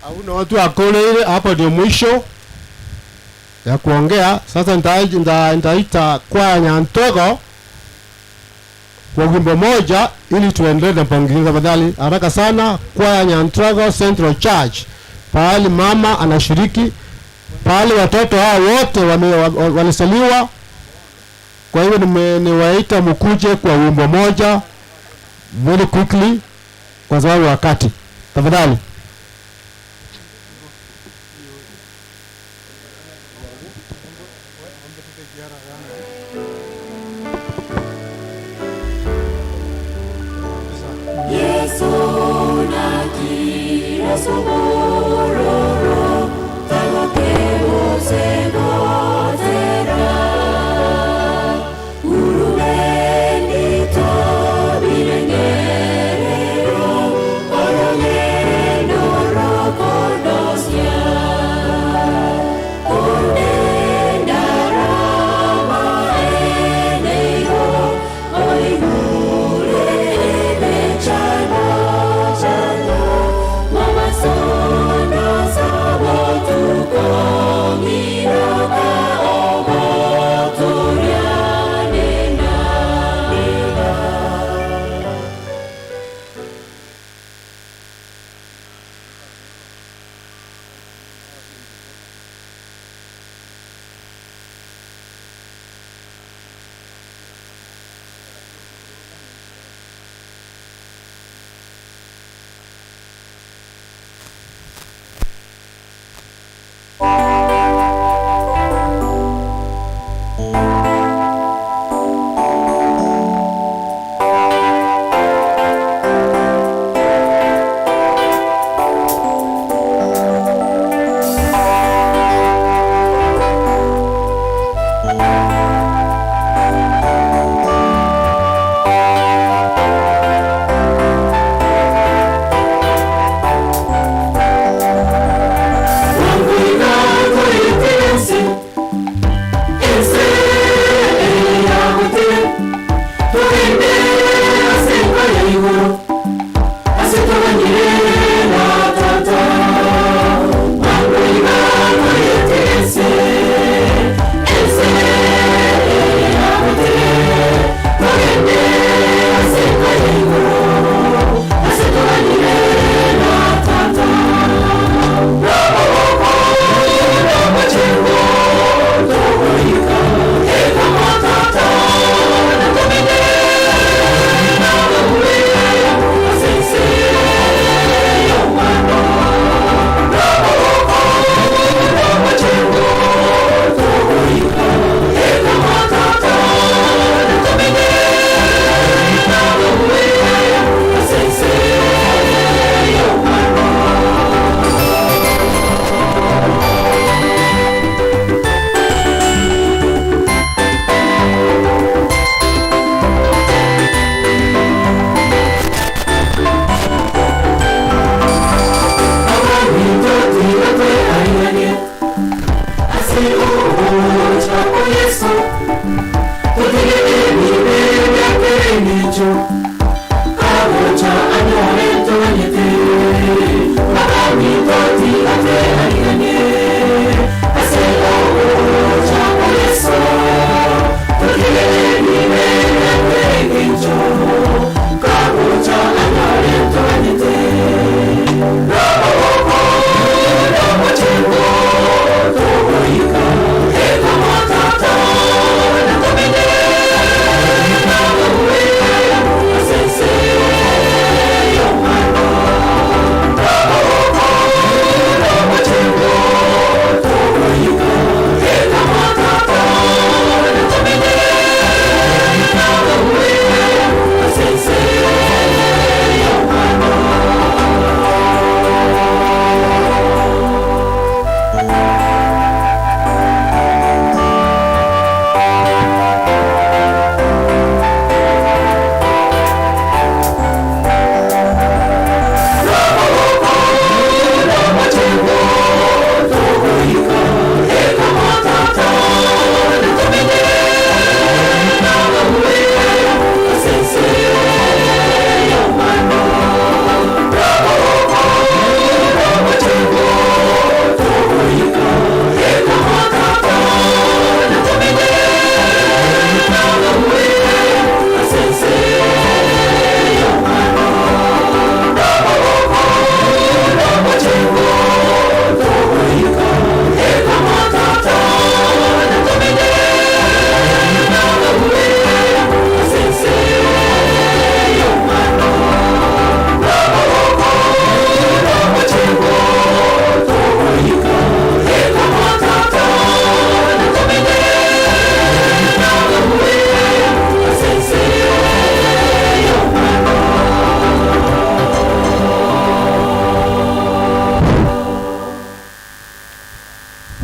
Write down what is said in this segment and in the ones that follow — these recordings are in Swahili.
Hauna watu akoleile hapo ndio mwisho ya kuongea. Sasa nitaita kwaya Nyantogo kwa wimbo moja ili tuendelee na mpangilio. Tafadhali haraka sana, kwaya Nyantogo Central Church, pahali mama anashiriki, pahali watoto hao wote walisaliwa. Kwa hiyo niwaita mkuje kwa wimbo moja very quickly kwa sababu wakati. Tafadhali. Yesu nakira sobororo tagokebose gotera urubendito birengerero orogendoro.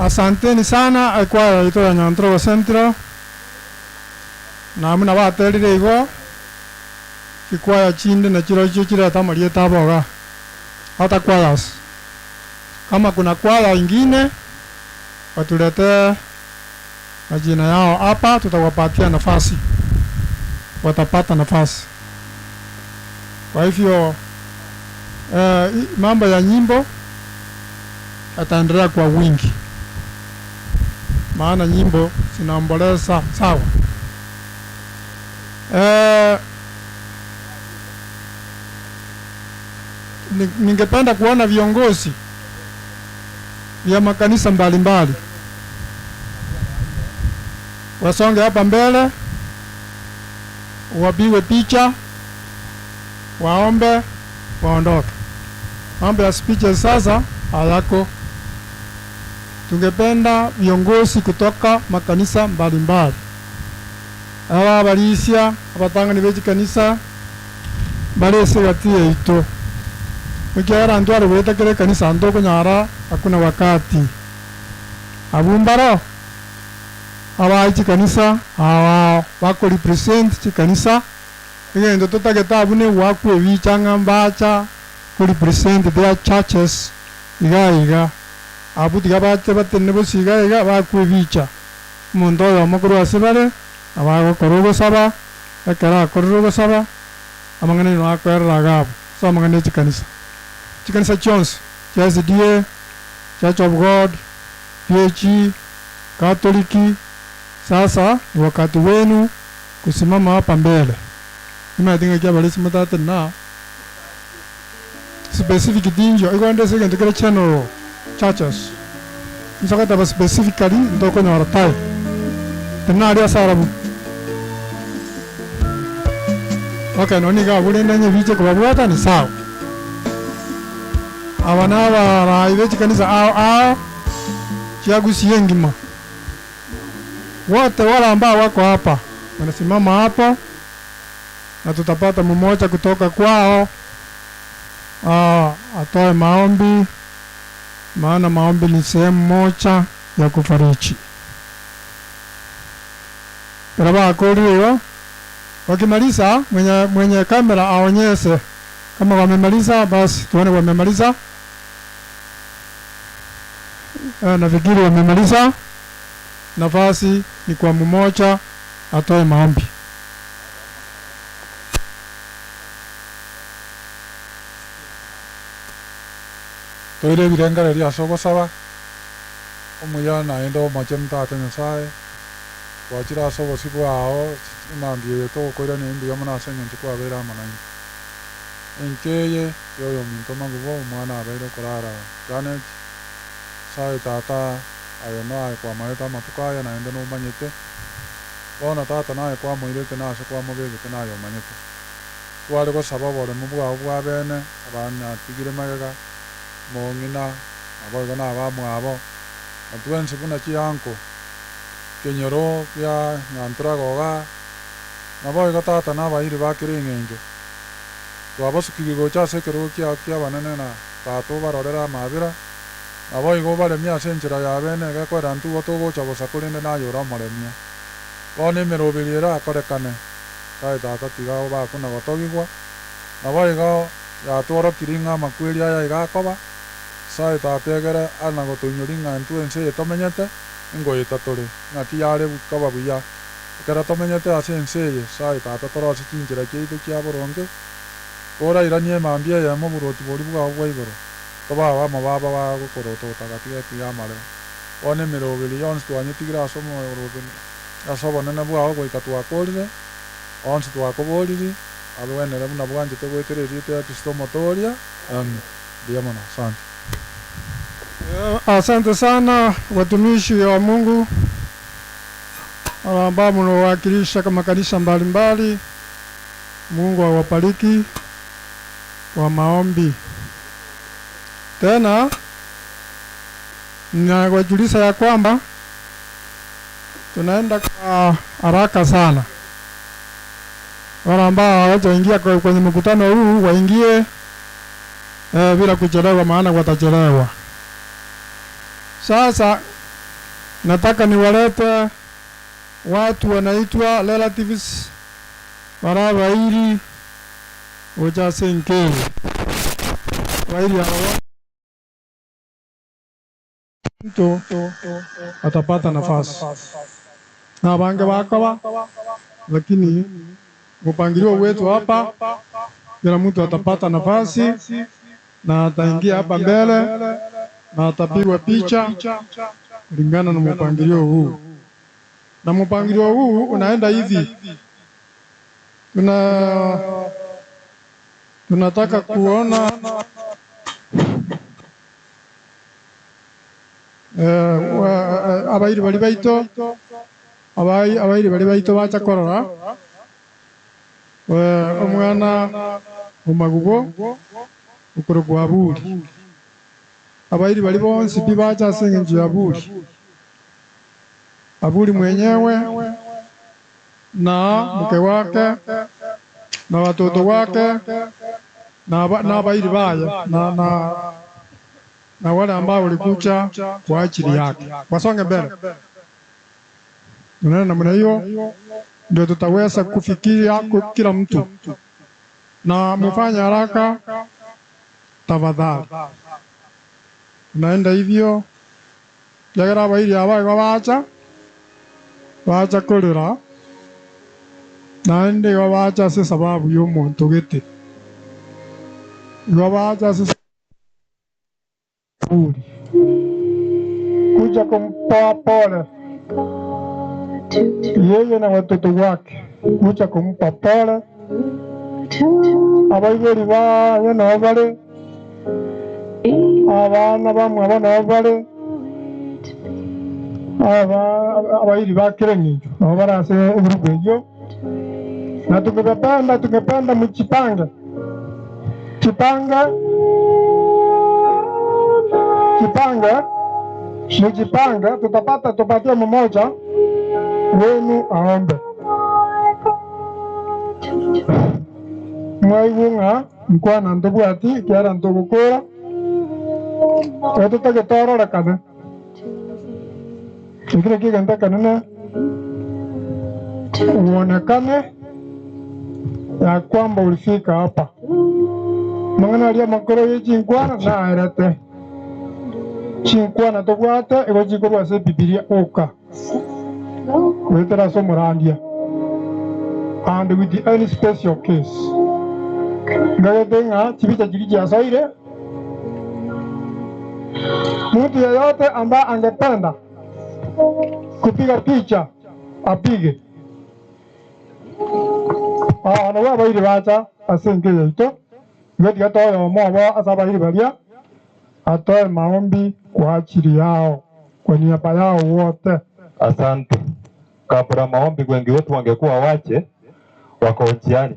Asanteni sana ekwaya yaito ya Nyantrogo Central namuna baterire igo chikwaya chinde na chirochio chireta amarieta aboga hata kwayas kama kuna kwaya ingine watuletee majina yao hapa, tutawapatia nafasi, watapata nafasi. Kwa hivyo mambo ya nyimbo yataendelea kwa wingi, maana nyimbo zinaomboleza sawa. Ningependa kuona viongozi vya makanisa mbalimbali wasonge hapa mbele, wapigwe picha, waombe, waondoke. Mambo ya speeches sasa hayako. Tungependa viongozi kutoka makanisa mbalimbali aba abalisia abatangani b'echikanisa balese gati yaito mukiara andu ari gwetakire kanisa andu okunyara hakuna wakati abumbaro abaai chikanisa awa bako represent chikanisa egento totagete abwo na egwakwa ebicha ng'a mbacha ko represent their churches iga iga abwo tiga bache batene bosi iga iga bakwa ebicha omonto oyomo korwa ase bare abagokora ogosaba ekero akorire ogosaba amang'ana ino akoerera iga abwo ase amang'ana ya chikanisa chikanisa chionsi chia SDA, Church of God, PHE, Katoliki. Sasa ni wakati wenu kusimama hapa mbele. Nimatinga kia balisi mutate na specific dinjo igonde second kile channel churches. Nsakata ba specifically ndoko nyora tai. Tena ali asarabu. Okay, noni ga bulenda nye biche kubabwata ni sawa. Abana barayi b'echikanisa ao ao chiagusie ngima. Wote wale ambao wako hapa wanasimama hapo, na tutapata mmoja kutoka kwao atoe maombi, maana maombi ni sehemu moja ya kufariji. Baraba wakimaliza, mwenye kamera aonyeshe kama wamemaliza, basi tuone wamemaliza. Nafikiri wamemaliza. Nafasi ni kwa mmoja atoe maombi. Toire birengereria ase ogosaba omuya naende omoche mtate Nyasaye gwachire ase obosi bwao emambia eye togokoirania mbuya mono ase eng'encho kwabeire amo naintwe. Enkeye ya oyo ominto magubo omwana abeire okorara Janet Nyasaye tata aye naye kwamaete amatuko aya naende nomanyete bono tata naye kwamoirete nase kwamobegete naye omanyete tware gosaba oboremu bwao bwa bene abanyatigire magega mong'ina naboigo na abamwabo na twensi buna chianko kenyoro bia nyantoragoga naboigo tata na abairi bakire eng'encho twabasukigwe gocha ase ekerogo kiao kia abanene na tata obarorere amabera naboigo obaremia ase enchera ya bene egekoera ntugo togocha bosa korende naye ore omoremia bono emeroberi ere akorekane tae tata tiga obakuna gotogigwa naboigo yatworokiri ng'a amakweri aya iga akoba sae tata egere ana gotoinyori ng'a intwe ense eye tomenyete engoeta tore ng'aki yare koba buya ekero tomenyete ase ense eye sae tata torose chinchera chiaito chia boronge korairanie emambia eyemo oborwoti bori bwao bwa igoro tobaba amababa bagokorota otagatiga ekiga amaremo bono emeroberi yonsi twanyetigire ase omoroberi ase obonene bwao goika twakorire onsi twakoboriri abe buna bwanchete goetera erieta ya Kristo omotoria. Amen. Mbuya mono, asante. Asante sana watumishi wa Mungu ambao mnawakilisha kama kanisa mbalimbali. Mungu awabariki kwa maombi. Tena nawajulisha ya kwamba tunaenda kwa haraka sana. Wale ambao hawajaingia kwenye mkutano huu waingie bila kuchelewa, maana watachelewa. Sasa Nataka niwalete watu wanaitwa relatives barabairi ojasenkeri bairi hawa mtu atapata nafasi na bange wakawa, lakini mpangilio wetu hapa, kila mtu atapata nafasi na ataingia hapa mbele na atapigwa picha kulingana na mpangilio huu. Na mpangilio huu unaenda hivi, tunataka kuona abairi bali baito abairi bali baito bacha korora omwana omagubo ukoro gwa buli abairi bali bonsi bibacha sengenjo ya buli abuli mwenyewe na mke wake na watoto wake na abairi baya na wale ambao walikuja kwa ajili yake wasonge mbele. Unaona, namna hiyo ndio tutaweza kufikiria kila mtu, na mfanye haraka tafadhali. Tunaenda hivyo jagara abairi abaye bacha bacha kolera naende bacha se sababu yo muntu gete bacha se kuja kumpa pole yeye na watoto wake, kuja kumpa pole abaibori baye nabo bari abana bamwe abo nabo bari abairi bakirenginjo nabo barase ebirugo ebyo, na tungependa mchipange mjipange, tutapata tupatie mmoja wenu aombe mwaibunga mkwana ntobwati kiara ntogukura tutagitororekane kikire kigente kanene uonekane ya kwamba ulifika hapa mang'ana aria makoro yechinkwana naerete chinkwana tobwate igo chikorwa ase Bibilia oka wetera somorandia and with any special case ngagete ng'a chibicha chiri chiasoire. Mtu yeyote ambaye angependa kupiga picha apige. Ana abairi bacha ase enke yaito igo tiga toyomo obo ase abairi baria atoe maombi kwa ajili yao, kwa niaba yao wote. Asante. Kabla maombi wengi wetu wangekuwa wache wako njiani.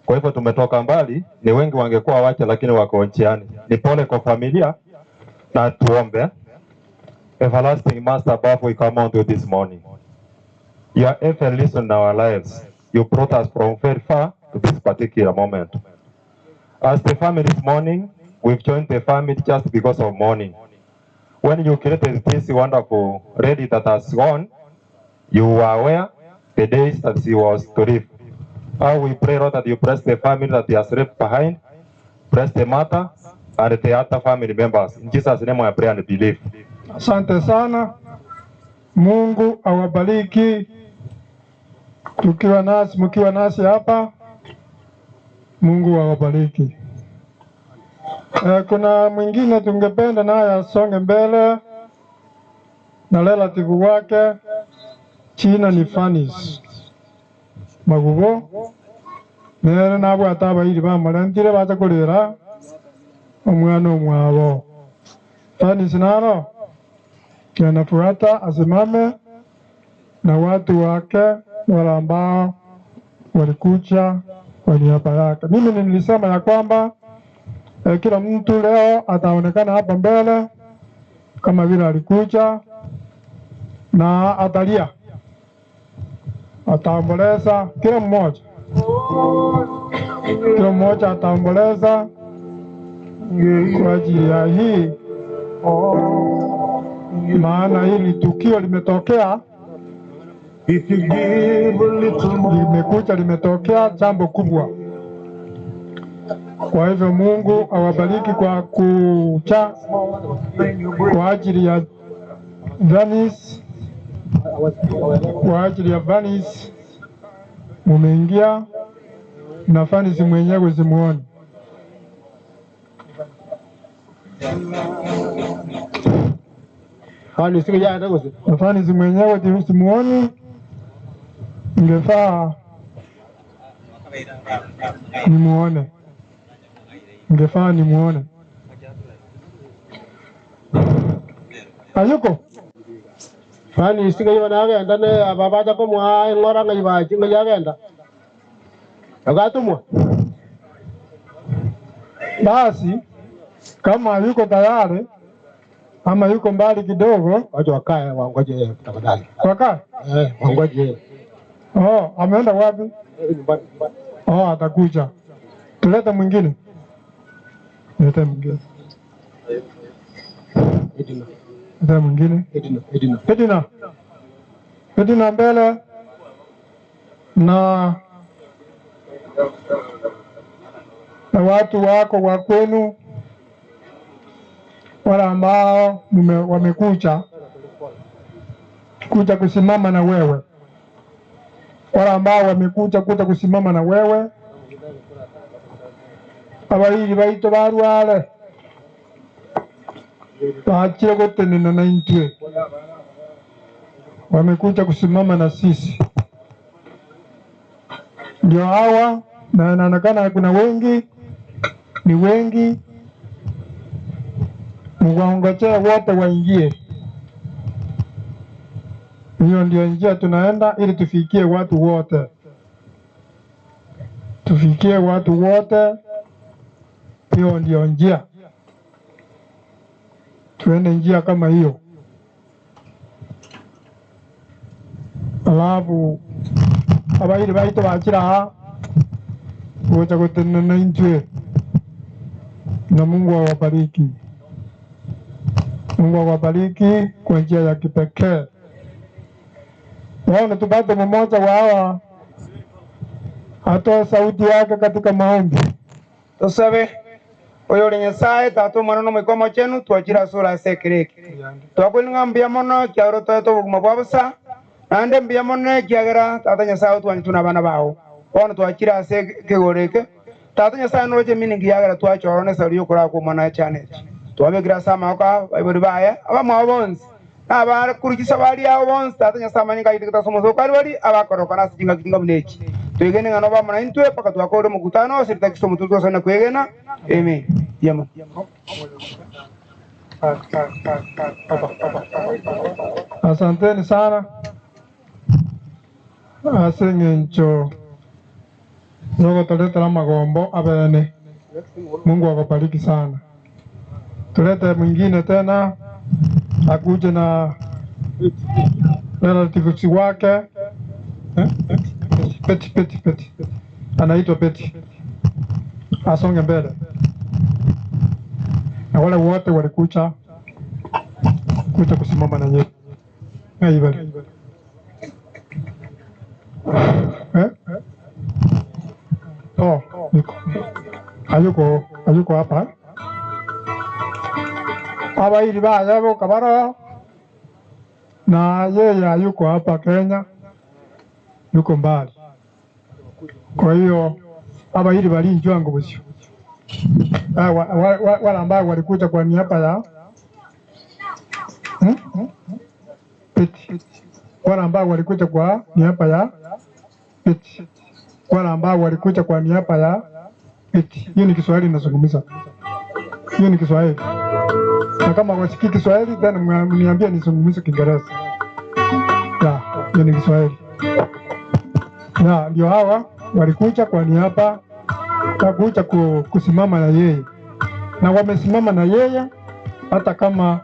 Kwa hivyo tumetoka mbali, ni wengi wangekuwa wache lakini wako njiani. Ni pole kwa familia na tuombe. Everlasting Master above, we come unto this morning. You are ever listen in our lives. You brought us from very far to this particular moment. As the family this morning, we've joined the family just because of mourning. When you created this wonderful lady that has gone, you were aware the days that she was to live. How we pray, Lord, that you bless the family that he has left behind, bless the mother and the other family members. In Jesus' name I pray and believe. Asante sana. Mungu awabariki. Tukiwa nasi, mkiwa nasi hapa, Mungu awabariki. Kuna mwingine tungependa naye asonge mbele na relative wake China ni Fanis Magubo nere nabwo atabairi bamurentire bacha kurira omwana omwabo. Fanis naro anafuata asimame na watu wake wale ambao walikuja kwa niaba yake. Mimi nilisema ya kwamba kila mtu leo ataonekana hapa mbele kama vile alikuja na atalia, ataomboleza kila mmoja, kila mmoja ataomboleza kwa ajili ya hii Maana hili tukio limetokea, limekuja, limetokea jambo kubwa. Kwa hivyo Mungu awabariki kwa kucha kwa ajili ya Vanis, kwa ajili ya Vanis mumeingia na Vanis mwenyewe simuoni. Vanis mwenyewe simuoni, ingefaa nimuone, ingefaa nimuone. Ayuko Fani singa yona agenda ne ababaja ko mwa ngora ngai ba chinga yagenda agatumwa. Basi kama yuko tayari ama yuko mbali kidogo, wacha wakae wangoje tafadhali. Wakae? Wangoje. Oh, ameenda wapi? Oh, atakuja. Tulete mwingine. Lete mwingine. Edina. Lete mwingine. Edina, Edina. Edina. Edina mbele na watu wako wa kwenu wale ambao wamekuja kuja kusimama na wewe, wale ambao wamekuja kuja kusimama na wewe, abairi baito barwale baachire gotenena na intwe, wamekuja kusimama na sisi, ndio hawa. Na inaonekana kuna wengi, ni wengi, mwaongojee wote waingie. Hiyo ndio njia tunaenda ili tufikie watu wote, tufikie watu wote. Hiyo ndio njia, tuende njia kama hiyo. Alafu abairi baito bachira gocha gotenena intwe, na Mungu awabariki. Mungu awabariki kwa njia ya kipekee. Waone tupate mmoja wa hawa atoe sauti yake katika maombi. Tusabe oyo Nyasaye tatu mwana no mwikomo chenu twachira sura sekereke twakweninga mbia mono kiauro toeto buguma bwa busa nande mbia mono kiagera tata Nyasaye twantuna bana bao bono twachira ase kegoreke tata Nyasaye noche miningi yagera twachorone sari okora ko mwana chane twabekira sama ka baibori baya abamwa bonsi abakurikisa bali abo bonsi tata Nyasaye manyika yitikita somo kali bali abakorokana sijinga kinga muneki twegene ngano ba mwana intwe paka twakore mukutano sirita kisomo tutosana kwegena. Amen. Yama. Asanteni sana aseng'encho yogotoletera magombo abene. Mungu akubariki sana. Tulete mwingine tena akuje na relatives wake. Peti, Peti, Peti. Anaitwa Peti. Asonge mbele. Na wale wote walikuja kuja kusimama na yeye. Ngaibali. Eh? Oh, yuko. Hayuko, hayuko hapa. Abairi ba kabara. Na yeye hayuko hapa Kenya. Yuko mbali. Kwa hiyo abairi balinjwa ngo busyo. Wale ambao walikuja kwa niaba ya Peti. Wale ambao walikuja kwa niaba ya Peti. Wale ambao walikuja kwa niaba ya Peti. Hiyo ni Kiswahili ninazungumza. Hiyo ni Kiswahili. Na kama wasikii Kiswahili then mniambie nizungumze Kiingereza. Ya, hiyo ni Kiswahili. Na ndio hawa walikuja kwa niaba kuja kusimama na yeye, na wamesimama na yeye hata kama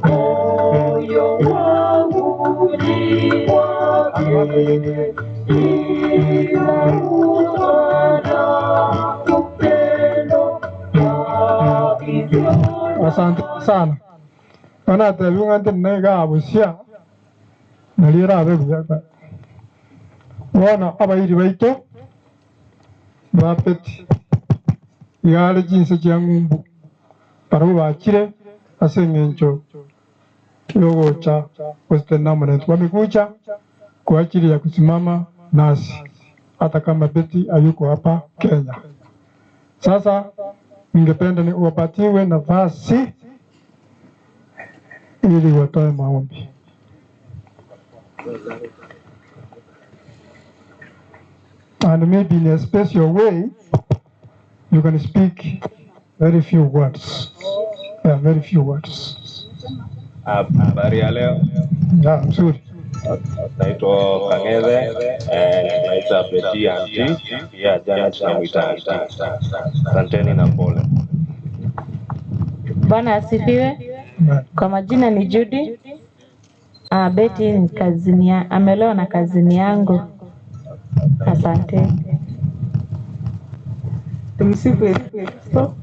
moyo wangu ni kwake, ila Asante sana. Wana tabiunga nega abusia nalira abe. Wana abairi baito bapeti igare jinsi ya ngumbu barabo bakire asengencho yogocha kustenamana wamekuja kwa ajili ya kusimama nasi hata kama Betty hayuko hapa Kenya. Sasa ningependa ni wapatiwe nafasi ili watoe maombi. And maybe in a special way, you can speak very few words. Yeah, very few words. Habari ya leo. Yeah, mzuri. Naitwa Kang'ethe, naita Betty auntie, pia jana tunamuita auntie. Asanteni na pole. Bwana asifiwe. Kwa majina ni Judy. Betty ni kazini ya, amelewa na kazini yangu. Asante. Tumsifu Yesu Kristo.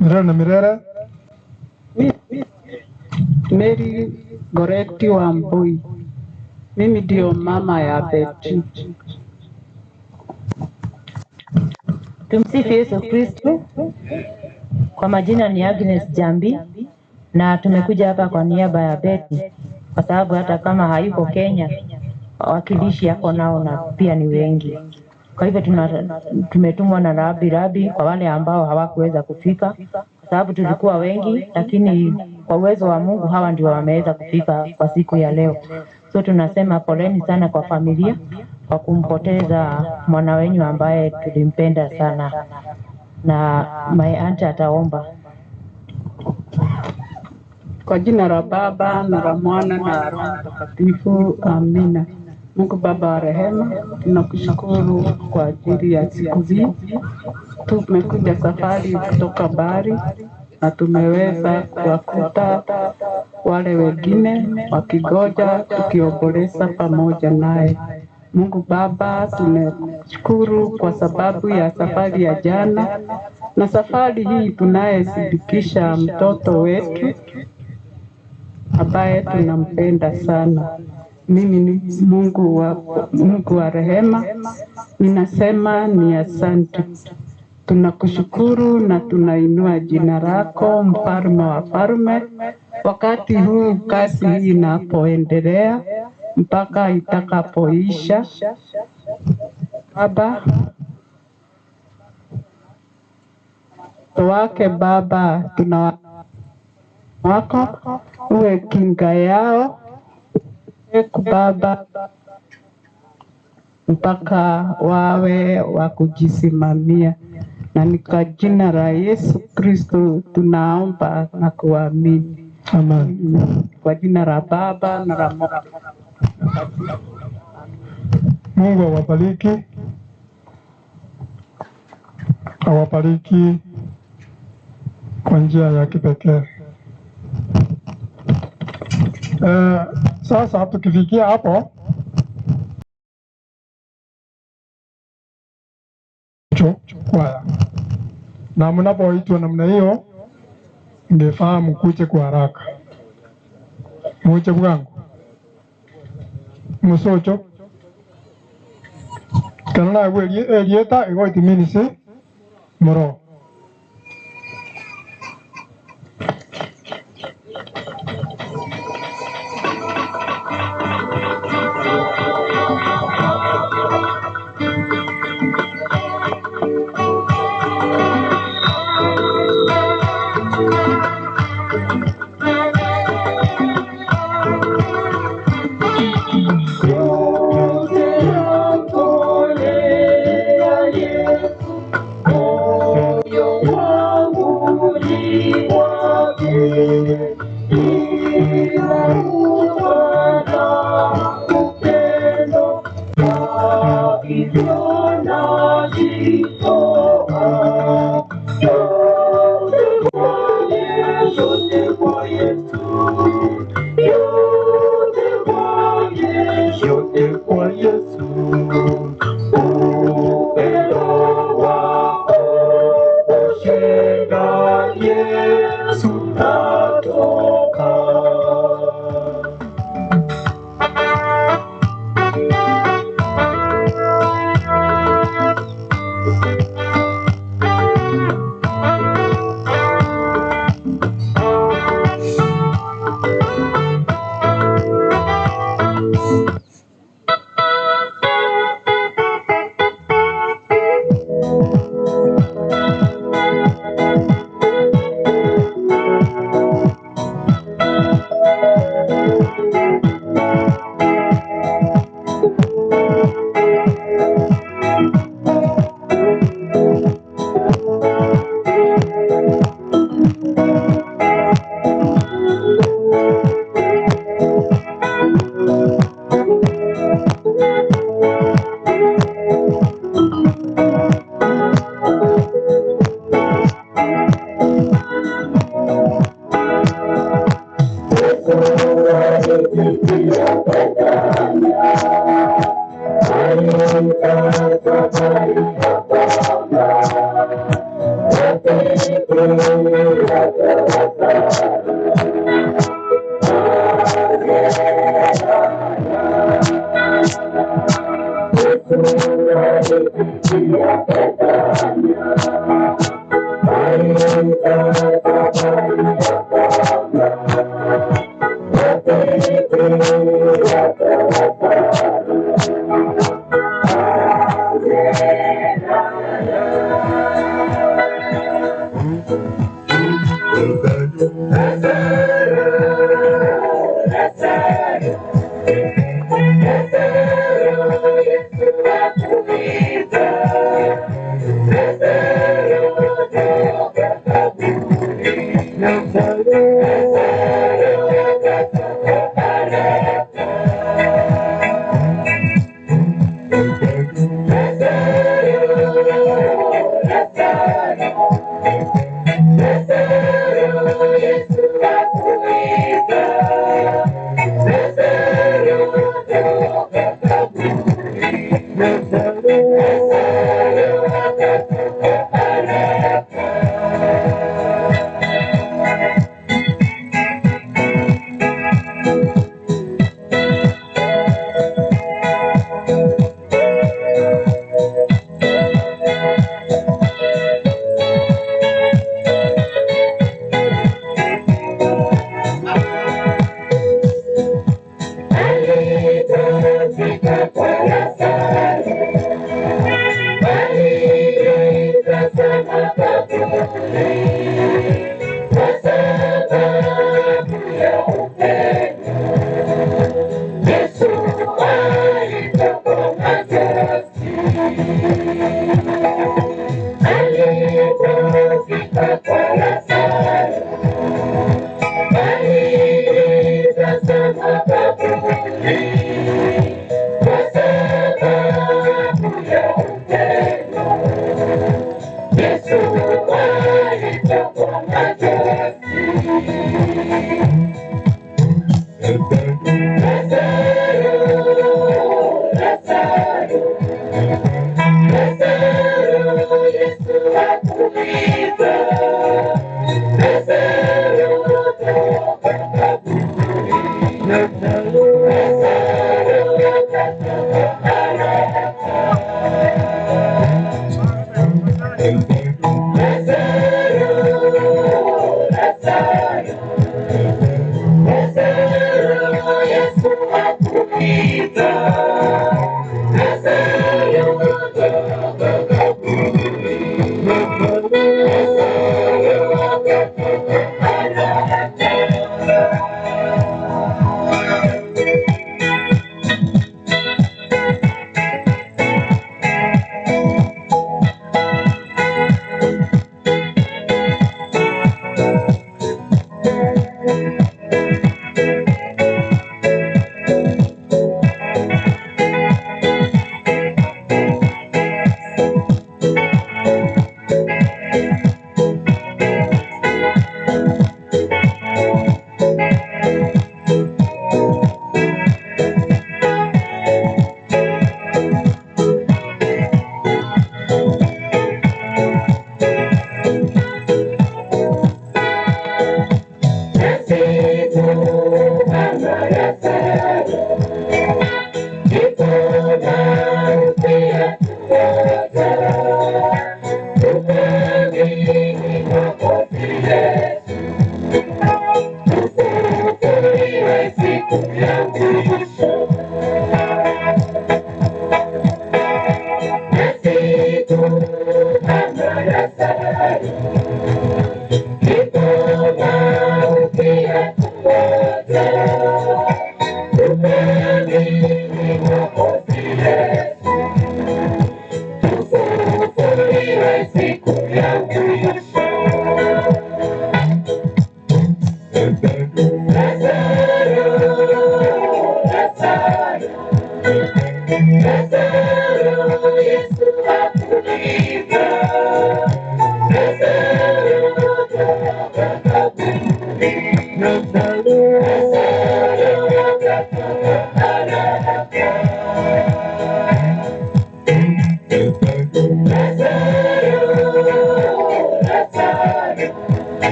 Milele na milele. Mary Goreti wa Mbui. Mimi ndio mama ya Betty. Tumsifu Yesu Kristo. Kwa majina ni Agnes Jambi na tumekuja hapa kwa niaba ya Betty kwa sababu hata kama hayuko Kenya wawakilishi yako nao na pia ni wengi. Kwa hivyo tumetumwa na Rabi Rabi kwa wale ambao hawakuweza kufika kwa sababu tulikuwa wengi, lakini kwa uwezo wa Mungu hawa ndio wameweza kufika kwa siku ya leo. So tunasema poleni sana kwa familia kwa kumpoteza mwana wenyu ambaye tulimpenda sana, na my aunt ataomba. Kwa jina la Baba na la Mwana na la Roho Mtakatifu, amina. Mungu Baba wa rehema, tunakushukuru kwa ajili ya siku hii. Tumekuja safari kutoka mbali na tumeweza kuwakuta wale wengine wakigoja, tukiomboleza pamoja naye. Mungu Baba, tumeshukuru kwa sababu ya safari ya jana na safari hii tunayesindikisha mtoto wetu ambaye tunampenda sana. Mimi ni Mungu wa rehema, ninasema ni asante. Tunakushukuru na tunainua jina lako, mfalme wa falme, wakati huu kazi hii inapoendelea mpaka itakapoisha. Baba wake Baba, tuna wako uwe kinga yao Baba, mpaka wawe wa kujisimamia, na ni kwa jina la Yesu Kristo tunaomba na kuamini. Amen. Kwa jina la Baba na la Mwana. Mungu awabariki, awabariki kwa njia ya kipekee. Sasa tukifikia hapo kwaya, na mnapoitwa namna hiyo, ingefaa mkuje kwa haraka, muje bwangu musocho kana elieta igoiti minisi moro. Yote kwa Yesu, upendo wa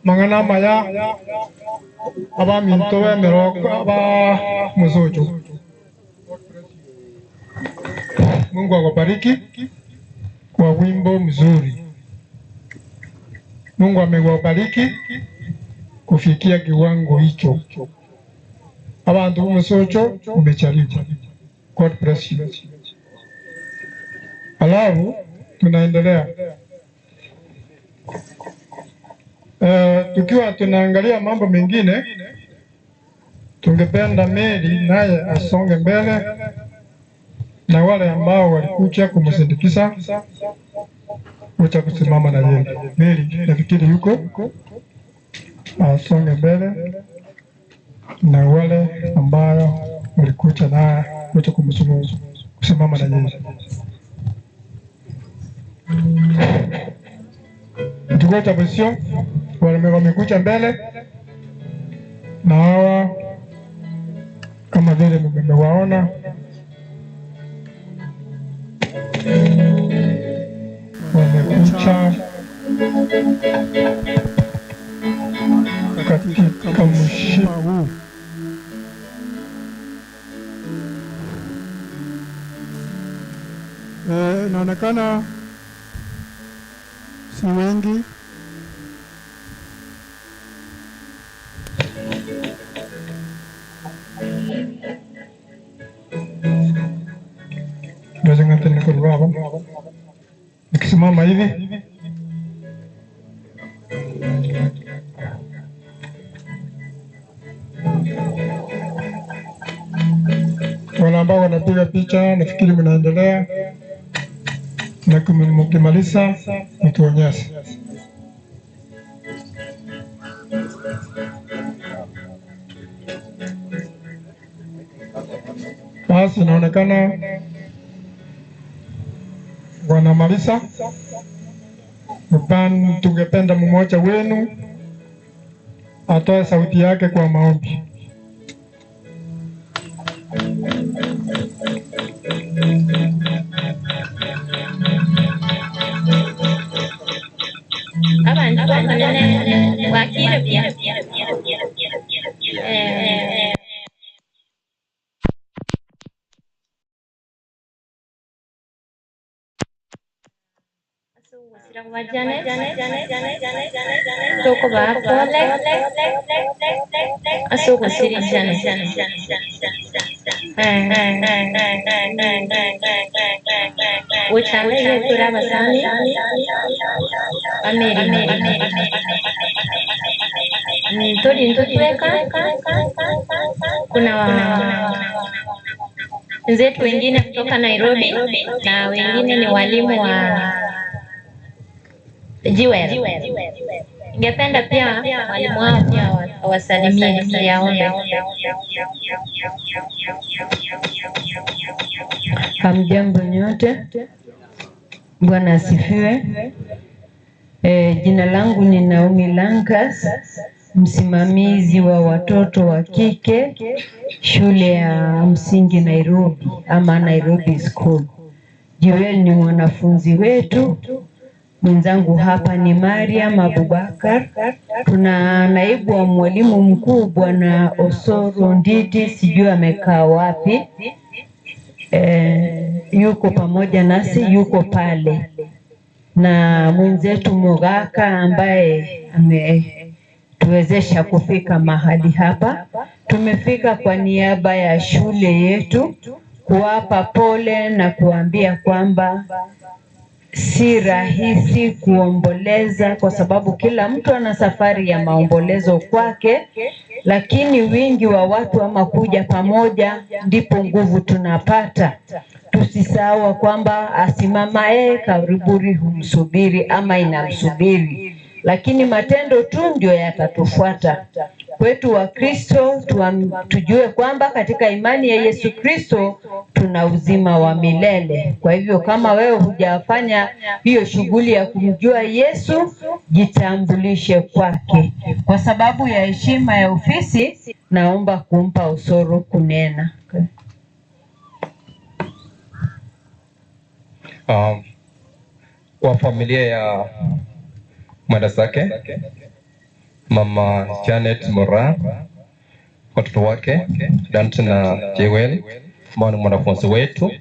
Mangana maya aba minto we meroko aba muzojo. Mungu akubariki kwa wimbo mzuri. Mungu amewabariki kufikia kiwango hicho. Abantu b'umusocho umechaliwa. God bless you. Alafu tunaendelea. Tukiwa tunaangalia mambo mengine, tungependa Mary naye asonge mbele na wale ambao walikuja kumsindikiza kuja kusimama na yeye. Mary nafikiri yuko, asonge mbele na wale ambao walikuja naye kuja kusimama na yeye. Tukocha busio wamekuja mbele na hawa kama vile mmewaona wamekuja katika mshipa huu. Inaonekana si wengi. Nikisimama hivi wale ambao wanapiga picha nafikiri mnaendelea na mkimaliza mtuonyeshe. Basi inaonekana wanamaliza. Tungependa mmoja wenu atoe sauti yake kwa maombi. Abantu bakanene wakire bya toko bapole asoko sirijane uchame yetura basani ameri tori ntutweka. Kuna wenzetu wengine kutoka Nairobi na wengine ni walimu wa Jiwel. Ningependa pia walimu wao pia wasalimie yaombe. Hamjambo nyote. Bwana asifiwe. Jina langu ni Naomi Lankas, msimamizi wa watoto wa kike shule ya msingi Nairobi ama Nairobi School. Joel ni mwanafunzi wetu. Mwenzangu hapa ni Mariam Abubakar. Tuna naibu wa mwalimu mkuu Bwana Osoro Nditi, sijui amekaa wapi. Yuko pamoja nasi, yuko pale. Na mwenzetu Mogaka ambaye kutuwezesha kufika mahali hapa. Tumefika kwa niaba ya shule yetu kuwapa pole na kuambia kwamba si rahisi kuomboleza kwa sababu kila mtu ana safari ya maombolezo kwake, lakini wingi wa watu ama kuja pamoja ndipo nguvu tunapata. Tusisahau kwamba asimamaye kaburi humsubiri ama inamsubiri, lakini matendo tu ndio yatatufuata. Kwetu wa Kristo tujue kwamba katika imani ya Yesu Kristo tuna uzima wa milele. Kwa hivyo kama wewe hujafanya hiyo shughuli ya kumjua Yesu, jitambulishe kwake. Kwa sababu ya heshima ya ofisi, naomba kumpa Osoro kunena. Kwa familia ya mwendazake Mama Janet Mora, watoto wake Dante na Jewel ambao ni mwanafunzi wetu.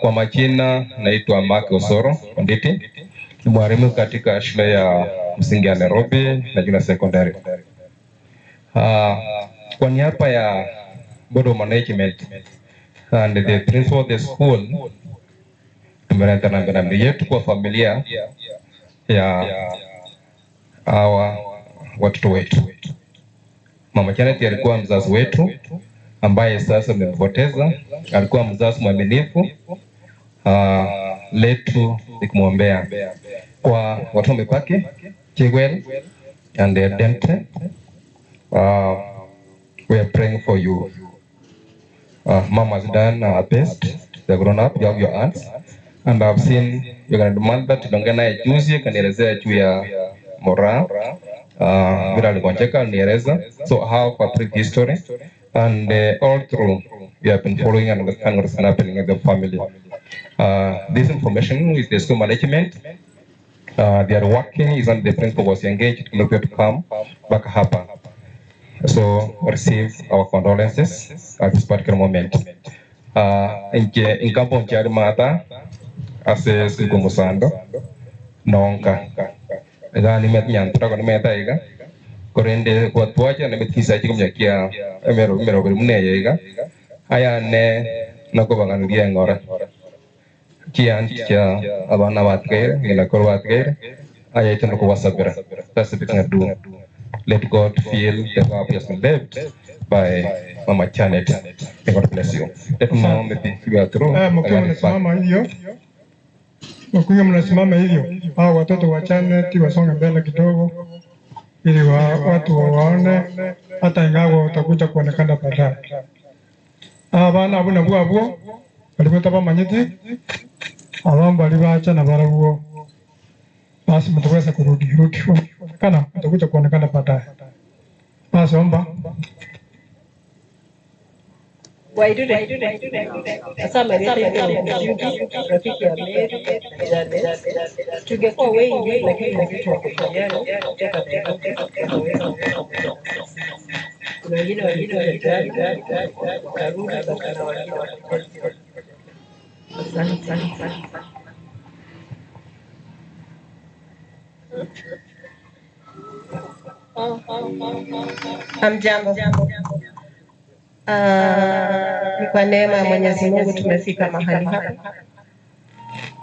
Kwa majina naitwa Mark Osoro Onditi, ni mwalimu katika shule ya msingi ya Nairobi na junior secondary. Kwa niaba ya board of management and the principal of the school, tumeleta rambirambi yetu kwa familia ya hawa watoto wetu. Mama Janet alikuwa mzazi wetu ambaye sasa tumempoteza. Alikuwa mzazi mwaminifu. Letu ni kumwombea kwa watoto wamebaki, Jewel and Dante. We are praying for you. Mom has done her best. They are grown up. You have your aunts. And I've seen your grandmother, tuliongea naye juzi, akanielezea juu ya Mora. Vile aligonjeka alinieleza. So I have a brief history. And all through, we have been following and understanding what's happening in the family. This information is the school management. They are working, is on the principal was engaged to come back hapa. So receive our condolences at this particular moment. Inje inkampo nchari mata ase sikumusando nonka. Ega ni met nyantra kono meta iga. Korende kwa tuacha na metisa chikumyakia emero emero mune iga. Aya ne nakobanganuria ngora. Kian kia abana batgaire ngina kor batgaire aya ito nakubasabira. That's the thing I do. Let God fill the gap he has been left by Mama Janet. May God bless you. Let me know maybe you are through. Mkiwa mnasimama hivyo, mkiwa mnasimama hivyo, hao watoto wa Janet wasonge mbele kidogo ili watu waone, hata ingawa watakuja kuonekana baadaye. Abana abo nabwo abwo balikuwa bamanyiti abambo balibacha na barabwo, basi mtaweza kurudi rudi kuonekana, mtakuja kuonekana baadaye. Basi omba Wairure. Sasa Marieta Judy, rafiki ya Mary na Janet. Tungekuwa wengi lakini wenzetu wako njiani kutoka Nairobi wakaweza. Kuna wengine walikuja jana wakarudi, na wengine watakuja. Asante. Hamjambo. Ni kwa neema ya Mwenyezi Mungu tumefika mahali hapa,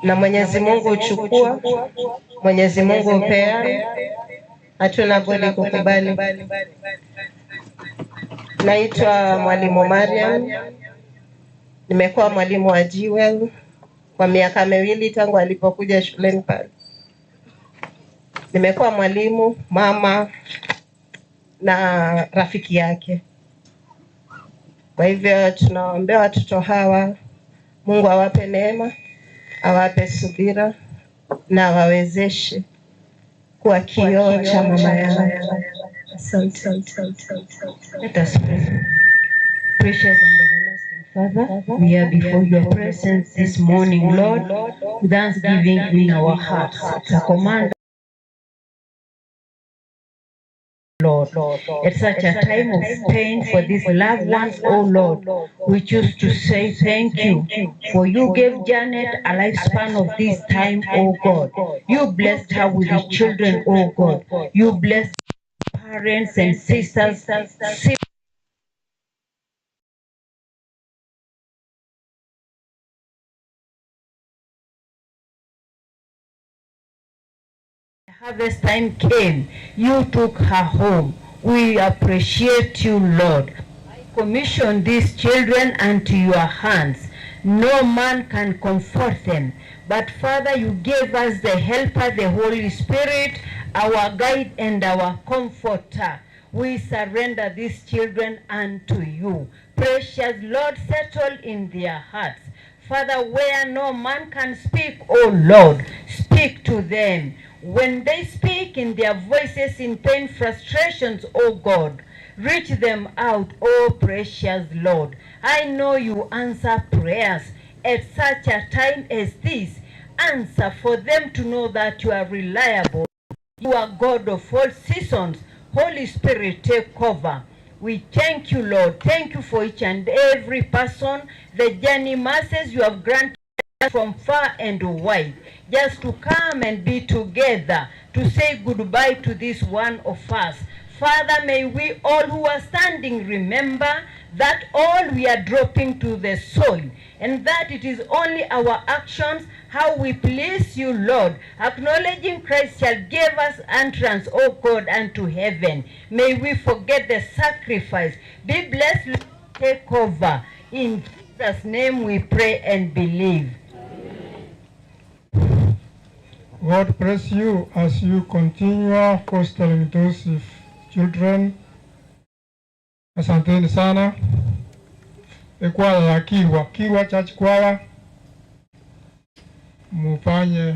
na Mwenyezi Mungu huchukua, Mwenyezi Mungu hupeana, hatuna budi kukubali. Naitwa Mwalimu Mariam, nimekuwa mwalimu wa Jewel kwa miaka miwili tangu alipokuja shuleni pale. Nimekuwa mwalimu, mama na rafiki yake. Kwa hivyo tunawaombea watoto hawa, Mungu awape neema, awape subira na awawezeshe kuwa kioo cha mama yao. Asante. Let us pray. Precious and everlasting Father, we are before your presence this morning, Lord, with thanksgiving in our hearts. It's a command, Lord, at such a time of pain for these loved ones, oh Lord, we choose to say thank you, for you gave Janet a lifespan of this time, oh God. You blessed her with the children, oh God. You blessed Parents and sisters, harvest time came, you took her home. We appreciate you, Lord. I commission these children unto your hands. No man can comfort them. But Father, you gave us the helper, the Holy Spirit, our guide and our comforter. We surrender these children unto you. Precious Lord, settle in their hearts. Father, where no man can speak, O Lord, speak to them. When they speak in their voices in pain, frustrations, O God, reach them out, O precious Lord. I know you answer prayers at such a time as this. Answer for them to know that you are reliable. You are God of all seasons. Holy Spirit, take over. We thank you, Lord. Thank you for each and every person, the journey masses you have granted from far and wide, just to come and be together, to say goodbye to this one of us. Father, may we all who are standing remember that all we are dropping to the soil, and that it is only our actions, how we please you, Lord. Acknowledging Christ shall give us entrance, O God, unto heaven. May we forget the sacrifice. Be blessed, Lord. Take over. In Jesus' name we pray and believe. God bless you as you continue fostering those children. Asanteni sana. Kwaya ya Kirwa, Kirwa Church Choir, mufanye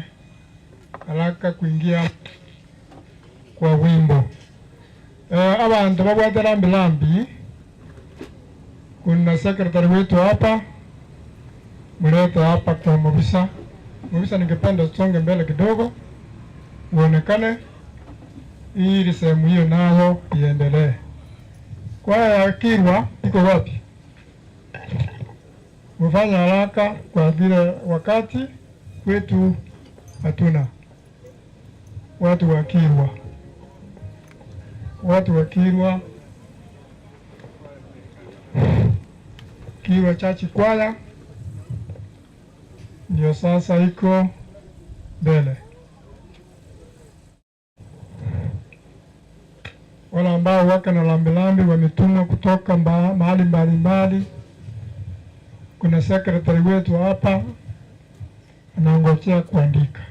haraka kuingia kwa wimbo. Abantu babwate rambi rambi, kuna secretary wetu hapa, mlete hapa kwa Mubisa. Mubisa, ningependa tusonge mbele kidogo, uonekane ili sehemu hiyo nayo iendelee. Kwaya ya Kirwa iko wapi? Mfanye haraka kwa vile wakati wetu hatuna. Watu wa Kirwa, watu wa Kirwa, Kirwa Church Choir ndio sasa iko mbele. Wale ambao wako na lambilambi wametumwa kutoka mahali mbalimbali. Kuna secretary wetu hapa anangojea kuandika,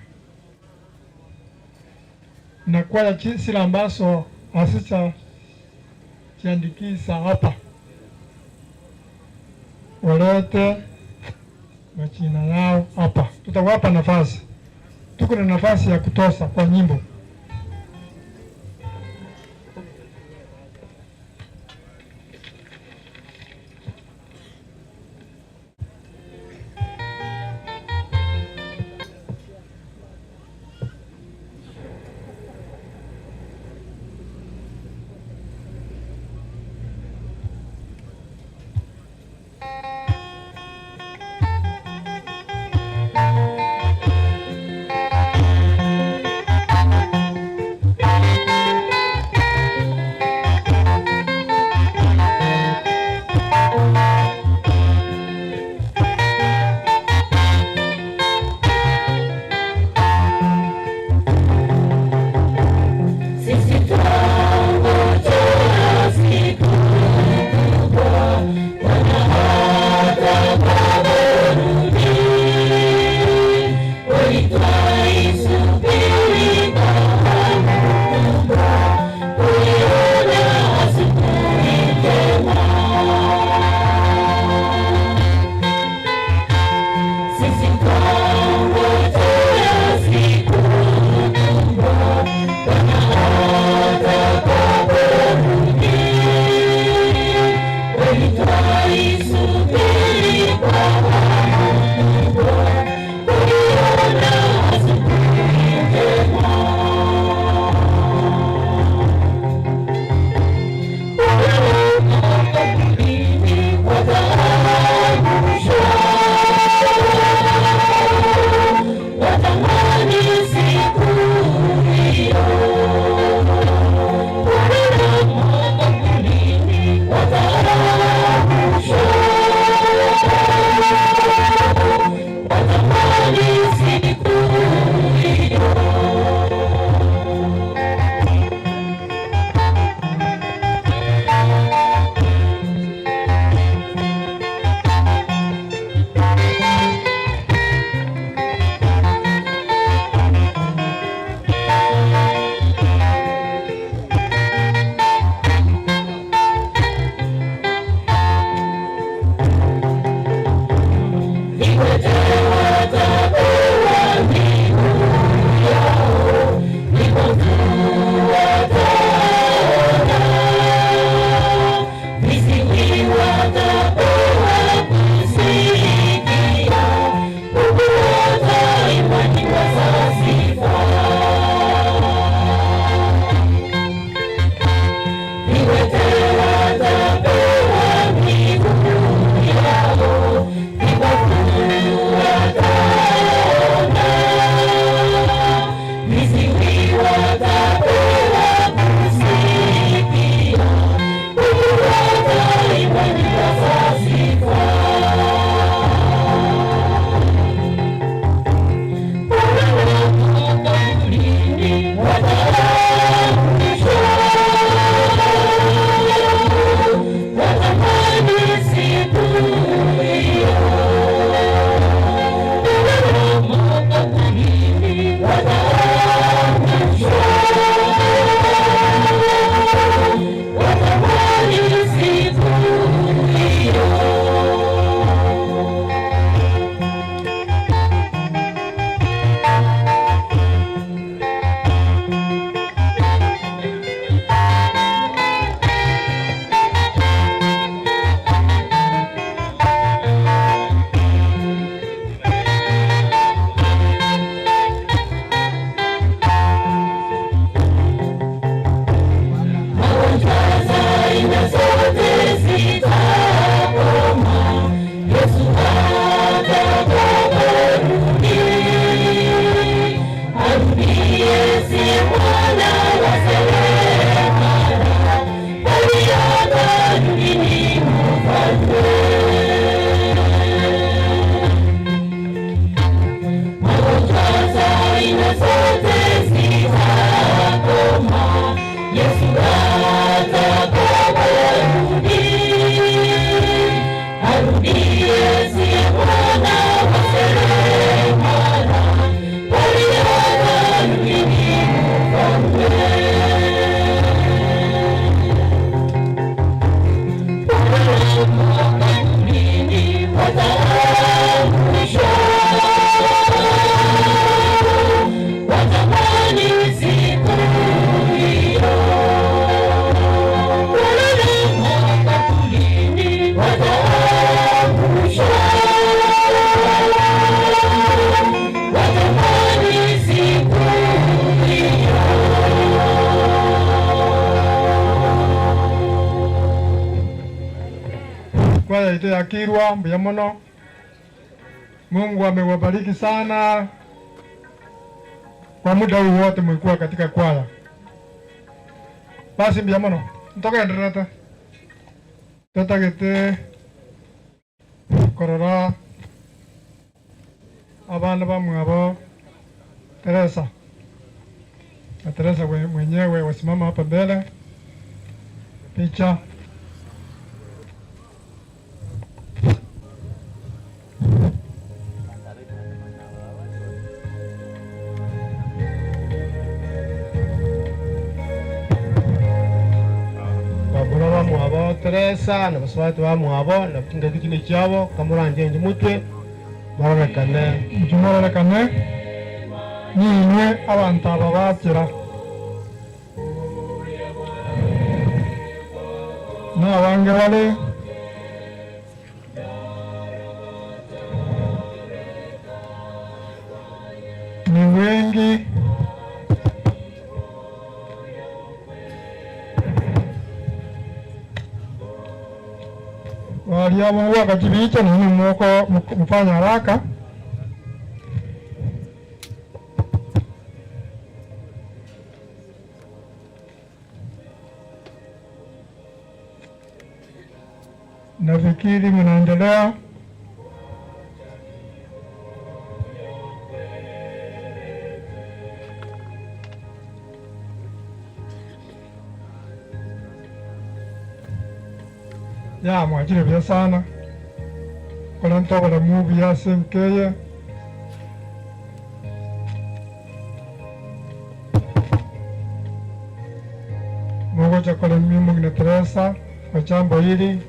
na kwaya zile ambazo hazijajiandikisha hapa walete majina yao hapa, tutawapa nafasi. Tuko na nafasi ya kutosha kwa nyimbo. Kwaya ite ya Kirwa mbuya muno. Mungu amewabariki sana kwa muda huu wote mlikuwa katika kwaya. Basi mbuya muno. Ntoka tetagete korora abana bamwabo Teresa na Teresa mwenyewe wasimama hapa mbele picha. Babura bamwabo Teresa na baswati bamwabo na ngagikini kyabo kamuranje mutwe mororekane mororekane ninywe abantu aba bakira n'abange bali ni wengi. Waliamua wakajibicha nini mwoko mfanya haraka. Nafikiri mnaendelea. Ya mwajire bya sana kola ntobole mubi ya senkeye mogoja kola mimu na Teresa kwa jambo hili,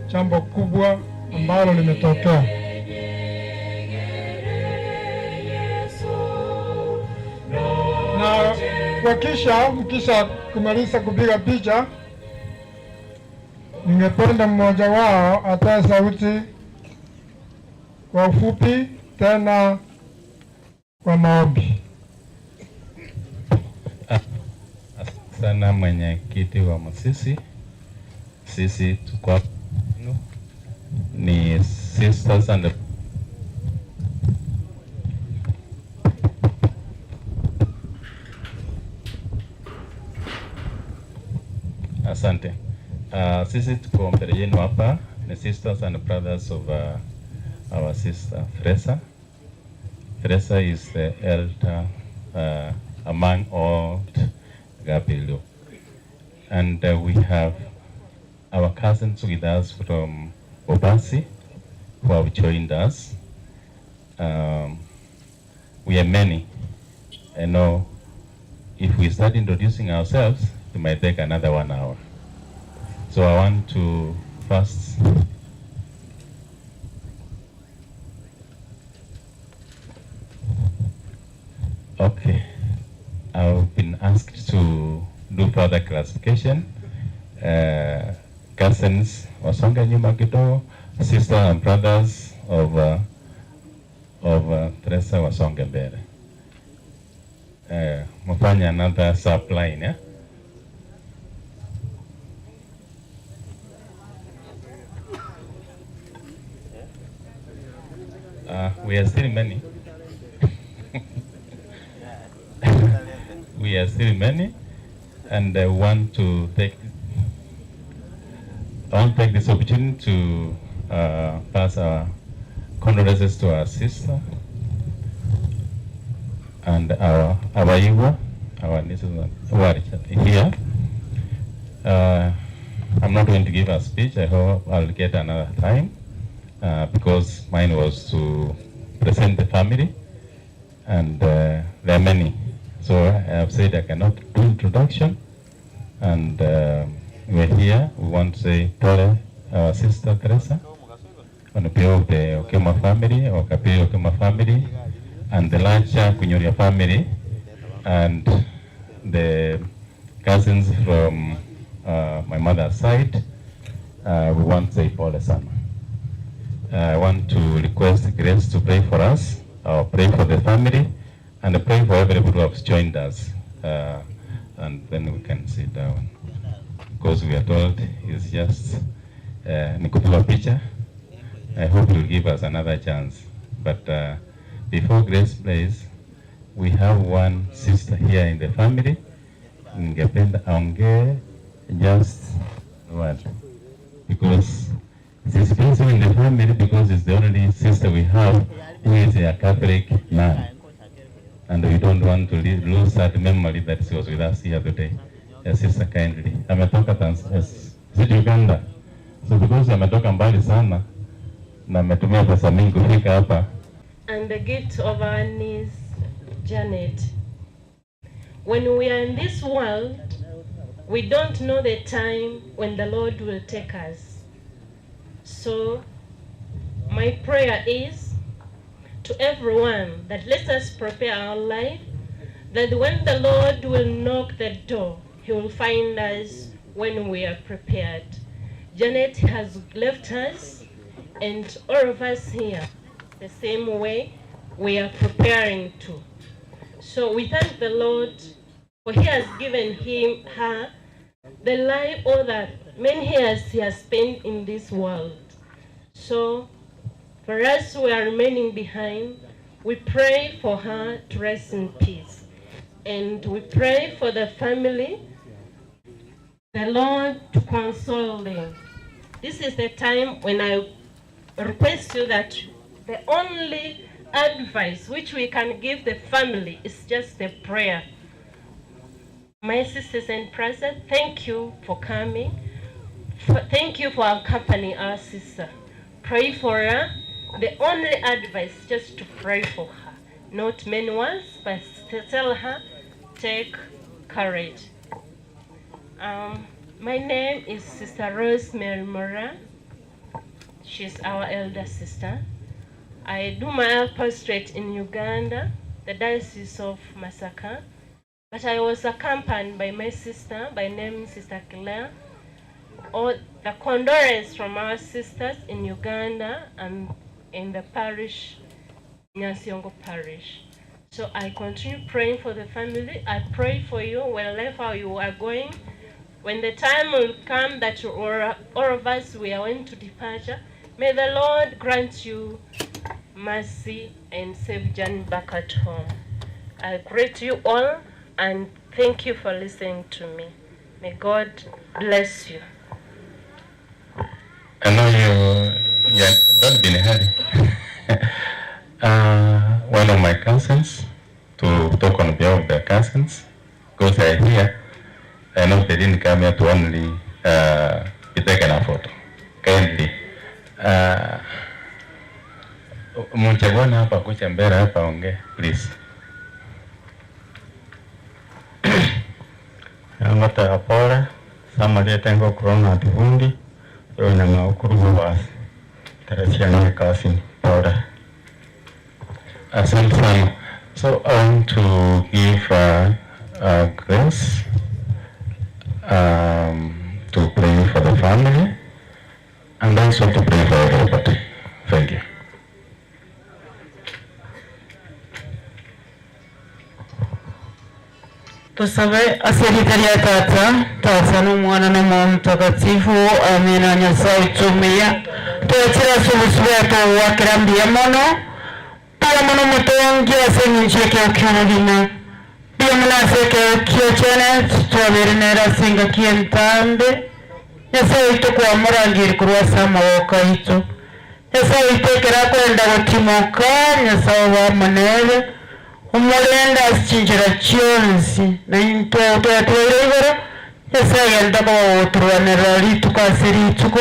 jambo kubwa ambalo limetokea. Na wakisha mkisha kumaliza kupiga picha, ningependa mmoja wao atoe sauti kwa ufupi tena kwa maombi. Asante sana mwenyekiti wa Masisi. Sisi tuko ni sisters and asante. Sisi tuko mbele yenu hapa ni sisters and brothers of our sister Fresa. Fresa is the elder among all Gabilu. And we have our cousins with us from Obasi who have joined us. We are many. I know if we start introducing ourselves, it might take another 1 hour. So I want to first okay, I've been asked to do further classification. Cousins wasonga nyuma kidogo, sister and brothers of Teresa wasonge mbele. Mfanya another sub line, yeah? We are still many. We are still many, and I want to take this opportunity to pass our condolences to our sister and our Iwa, our nieces who are here. I'm not going to give a speech. I hope I'll get another time. Because mine was to present the family, and there are many. So I have said I cannot do introduction, and we're here. We want to say pole, our sister Teresa, on behalf of the Okema family, or Kapiri Okema family, and the larger Kunyoria family, and the cousins from my mother's side. We want to say pole sana. I want to request Grace to pray for us, or pray for the family, and pray for everybody who has joined us, and then we can sit down. because we are told it's just ni kupigwa picha. I hope you'll give us another chance. But before Grace plays, we have one sister here in the family. Ningependa aongee just what, because she's special in the family because it's the only sister we have who is a Catholic nun. And we don't want to lose that memory that she was with us here today. Sister kindly. Ametoka is it Uganda? So because ametoka mbali sana na ametumia pesa mingi kufika hapa. And the gift of our niece, Janet. When we are in this world, we don't know the time when the Lord will take us. So, my prayer is to everyone that let us prepare our life, that when the Lord will knock the door, He will find us when we are prepared. Janet has left us, and all of us here, the same way we are preparing to. So we thank the Lord for He has given her the life all the many years He has spent in this world. So for us who are remaining behind, we pray for her to rest in peace. And we pray for the family, the Lord to console them. This is the time when I request you that the only advice which we can give the family is just a prayer. My sisters and brothers, thank you for coming. Thank you for accompanying our sister. Pray for her. The only advice just to pray for her. Not many words, but to tell her, take courage. My name is Sister Rosemary Mora. She's our elder sister. I do my apostolate in Uganda, the Diocese of Masaka, but I was accompanied by my sister, by name Sister Claire. All the condolence from our sisters in Uganda and in the parish, Nyansiongo Parish. So I continue praying for the family. I pray for you wherever you are going. When the time will come that all of us, we are going to departure, may the Lord grant you mercy and save Jan back at home. I greet you all and thank you for listening to me. May God bless you. I know you, yeah, don't be in a hurry. One of my cousins, to talk on behalf of their cousins, because they are here. I know they didn't come here to only be taken a photo. Kindly. Mchaguana hapa kucha mbele hapa ongea, please. Ngata pole samaria tengo corona tibundi yonyanga ukurugu basi teresia ni kasi pole. Asante sana. So I want to give Grace to pray for the family and also to pray for everybody. Thank you. Tusabe aserikaria tata tata n'umwana n'Umwana Mtakatifu amina. Nyasaye tumia twakira subusubu tuwakira mbia mono pia mono mutongi asenyincheke ukyonolina pia mono aseke ukyocene twabere nera singa kientambe. Nyasaye tukwamurangiri kurwa samawoka itu. Nyasaye itekera kwenda gutimoka. Nyasaye wamunere umurenda asichinjira chionsi na intwatwatwere igoro. Nyasaye yenda kuturwanira rituko ase rituko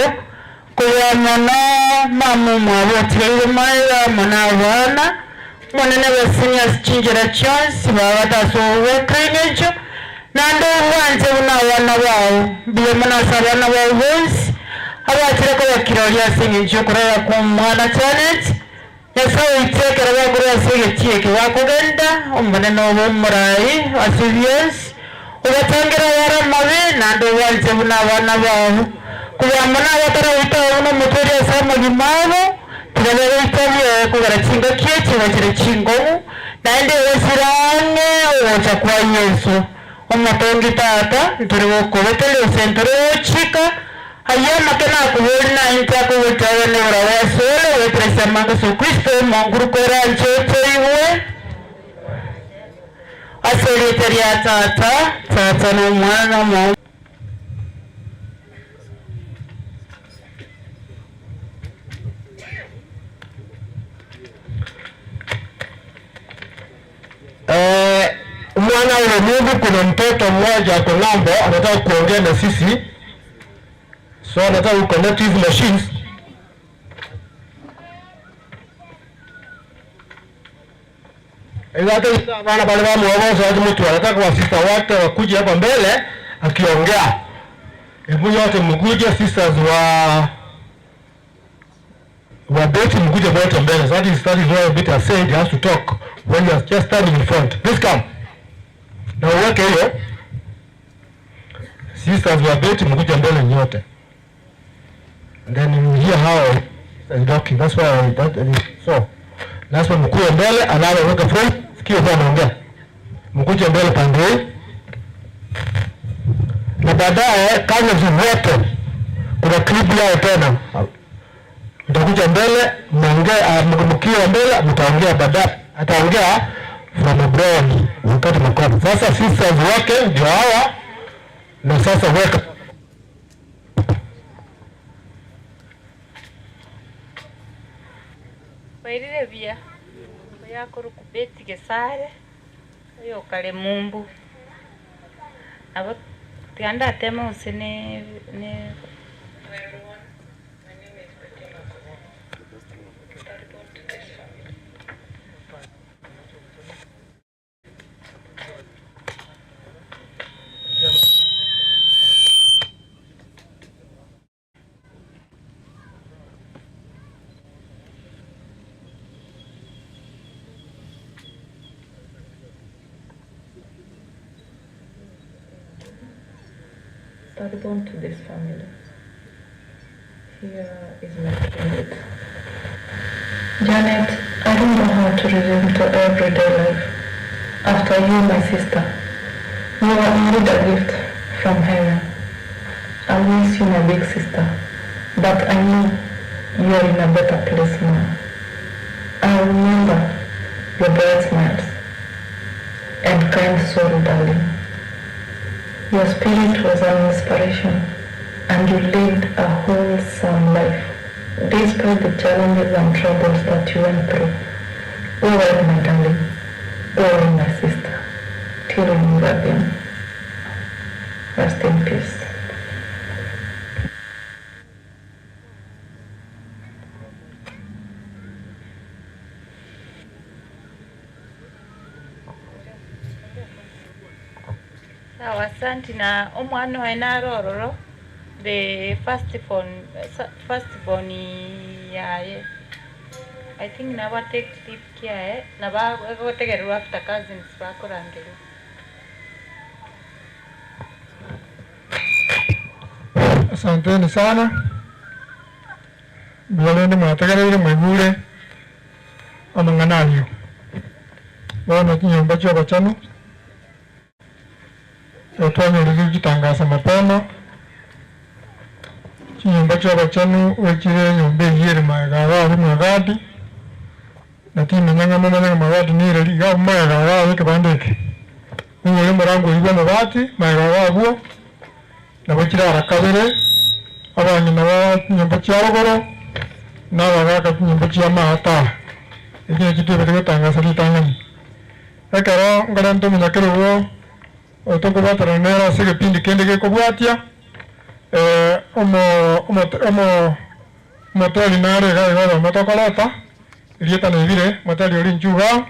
kuya mono mama mwabotire maira mona abana monene basinya asichinjira chionsi baba tasowe krinejo nando wanze buna abana bawo biye mona abana bawo bonsi abatire ko bakiroria asinginjo kurara ku mwana Janet. Nyasaye itekera baguru asege wakugenda umunene obumurai asibyonsi ubatangera yaramabe nando wanze buna abana bawo kuba mona batara witaho no muturi asama gimabo turabere itabye kugara chinga kiye kibakire chingomu nande wesirange ocha kwa Yesu Omotongi tata nturigokobetele osenturochika ayama kena kubona inta kuwetawe ne rawasole wetresa manga su Kristo monguru kora nchocho iwe asoliteria tata tata no mwana mo. Mwana ule Mungu, kuna mtoto mmoja ako ng'ambo anataka kuongea na sisi, so anataka ku connect hizi machines. Hata bana bale bamuongoza watu mtu anataka wasista wote wakuje hapa mbele akiongea. Hebu yote mkuje, sisters wa Betty mkuje wote mbele. So that is why Betty has said he has to talk when you are just standing in front. Please come. Na uweke hiyo. Sisters wa Betty mkuje mbele nyote. And then you hear how he's talking. That's why I, that, so lazima mkuje mbele alafu weka front, sikio kwa anaongea. Mkuje mbele pande hii. Na baadaye kama wote kuna clip yao tena. Mtakuja mbele, mnaongea, mkiwa mbele mtaongea baadaye. Ataongea from abroad wakati mko. Sasa sisters wake ndio hawa na sasa weka Bairire bia yakuru kubeti gesare oyo kale mumbu abo tianda tema usene ne. Pardon to this family. Here is my tribute. Janet, I don't know how to resume to everyday life. After you, my sister, you are indeed a gift from heaven. I miss you, my big sister, but I know you are in a better place now. I remember your bright smiles and kind soul, darling. Your spirit was an inspiration, and you lived a wholesome life, despite the challenges and troubles that you went through. Go well, my darling. Go well, my sister. Till we meet again. Rest in peace. Sawa, asante na omwana wae narororo the first born yaye. I think naba take leave kiae naba gotegerwa after cousins bakorangerwa. Asanteni sana biolende mwategereire mwigure amang'ananio bono kinyomba chio bachano otwanyoririe gitangasa mapema chinyomba chio bachano wekire nyomba eyere maega magadi na timenya ng'amomanya magadi nire iga maega gabe kebande eke niwe murango igwa mabati maega gabwo nabo kirara kabere abanyina ba nyomba chia rogoro n'abagaka nyomba chia maata ekio kitebete gotangasa ritang'ani ekero ngara ntomenya kerogo otokobatana nera ase egepindi kende gekobwatia omoteri nare iga iga motokoreta rieta naibire moteri ori nchuga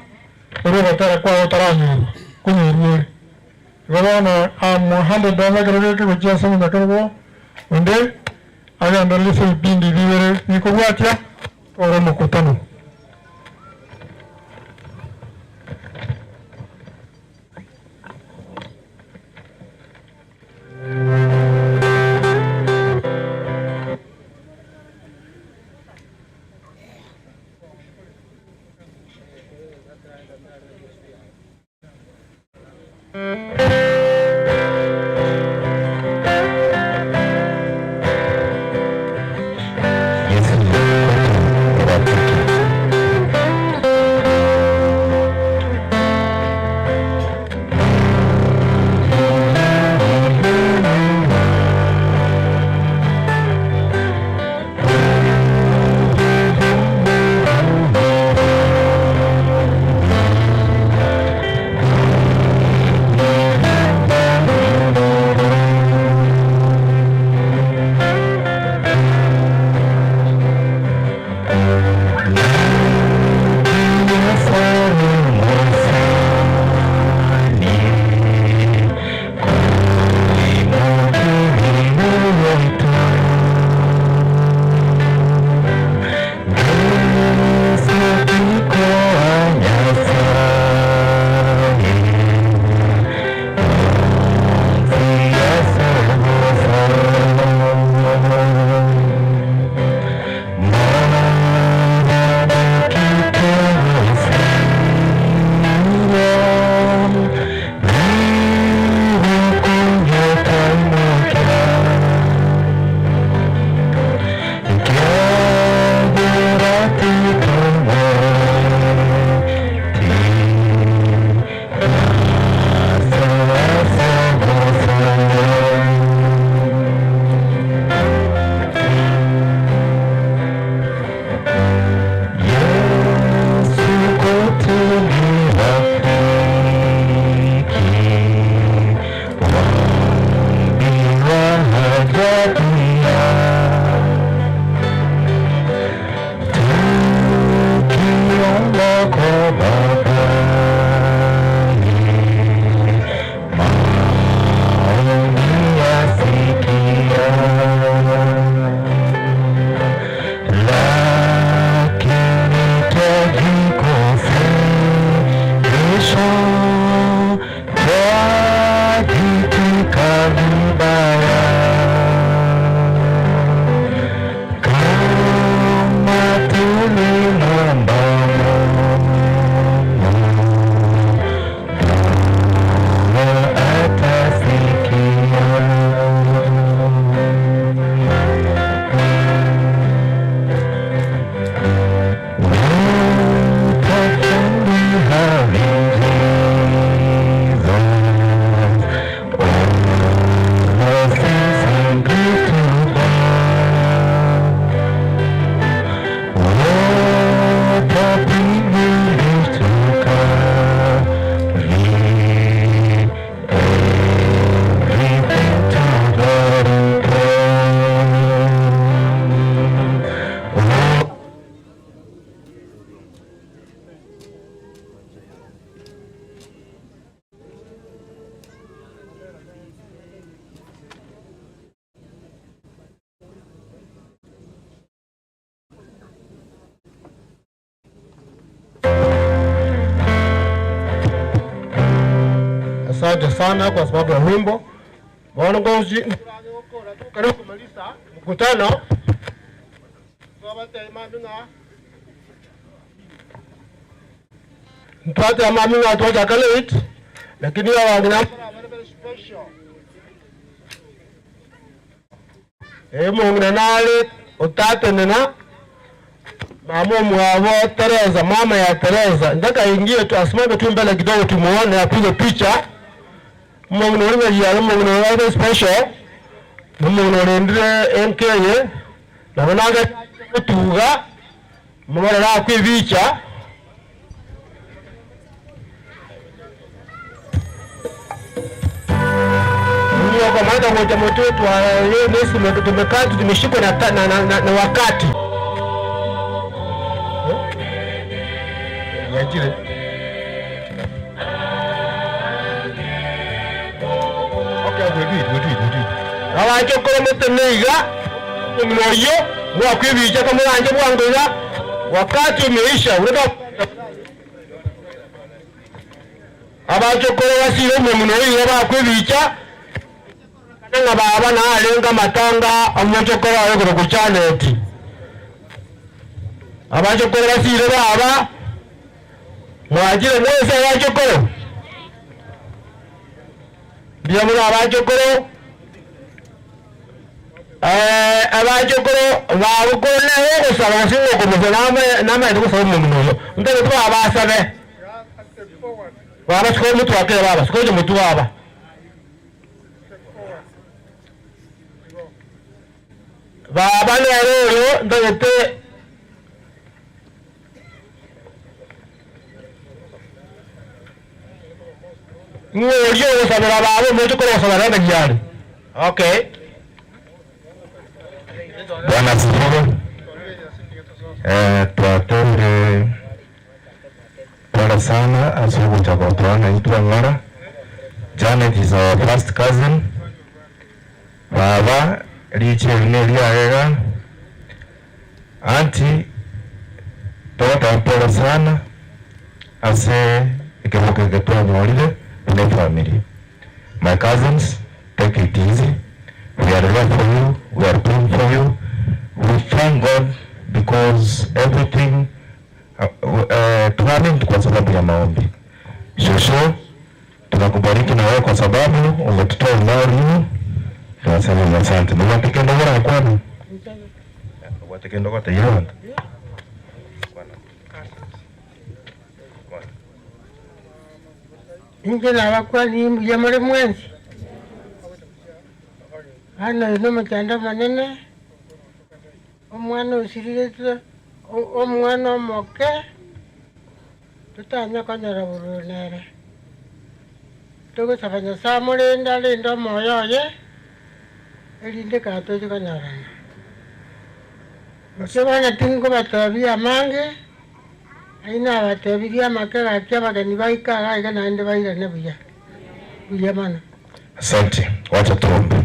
ori ogotera kwao otaranyurwa konyurwa ore igo bono amuhanded over ekero geke gochia ase omenya kerogo onde agenderere ase ebipindi bibere bikobwatia ore omokutano. Asante sana kwa sababu ya wimbo. Waongozi karibu kumaliza mkutano. Ntwate amaminga twaja kaleit lakini wangina mungina nale utatenena mama mwavo Teresa, mama ya Teresa, ndaka ingie tu asimame tu mbele kidogo tumuone apige picha. Mungina uri ya mungina uri special mungina uri MK na wanaga kutuga mwana kwibicha. Kwa maana kwa chama chetu leo tumekaa tumeshikwa na wakati. Yajire. Okay, we do it. Awacho koro mteneiga mnoyo mwa kwibicha kama anje bwangoza wakati umeisha unataka abacho koro wasire mnoyo ba kwibicha nga baba nalenga matanga omuchokora ayogoro kuchaneti abachokora basire baba mwajire mwese abachokoro ndiamuna abachokoro abachokoro babukore nawe gusaba singo kumuze nama ndukusaba umuntu ndebe twabasabe baba siko mutu akere baba siko mutu baba baba lero ndagete ng'oyo osabira baba omuntu kola osabira ndagiyale. Okay. Bwana asifiwe. Twatende pole sana asubuhi kwa tuana itwa Ngara. Janet is our first cousin. Baba liche liaega anti tota pole sana ase ikebuke ketwa nyolile ne family. My cousins, take it easy. We are there for you. We are praying for you. We thank God because everything tunaamini kwa sababu ya maombi. Shosho, tunakubariki na wewe kwa sababu umetutoa mbali. Tunasema asante. Mungu atikendo bora kwani. Watikendo kwa tayari. Inje na bakwani mbuya muri mwenzi. Hano ino mutanda manene. Omwana usiriretwe omwana omoke tutanya konyora burunere. Tugusaba Nyasaye murinde arinde omwoyo oye erinde katoche konyorana. Inche bono tinkobatebia amange aina abatebirie amake gaki abageni baika iga iga naende bairane buya buya mono. Asante, wacha tuombe.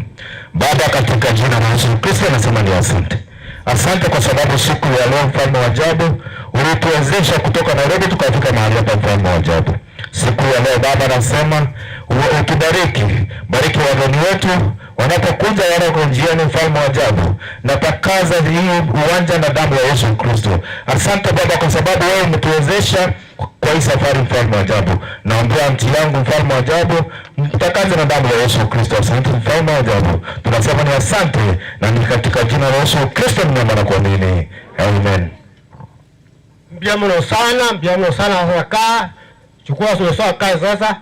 Baba, katika jina la Yesu Kristo nasema ni asante. Asante kwa sababu siku ya leo mfalme wa ajabu ulituwezesha kutoka Nairobi tukafika mahali hapa mfalme wa ajabu. Siku ya leo Baba nasema utubariki, bariki wageni wetu wanapokuja wako njiani mfalme wa ajabu. Natakaza hii uwanja na damu ya Yesu Kristo. Asante Baba kwa sababu wewe umetuwezesha kwa hii safari mfalme wa ajabu. Naombea mti yangu mfalme wa ajabu, mtakaze na damu ya Yesu Kristo. Asante mfalme wa ajabu. Tunasema ni asante na ni katika jina la Yesu Kristo nimeomba na kuamini. Amen. Mbiamuno sana, mbiamuno sana sasa kaa. Chukua sio kae sasa.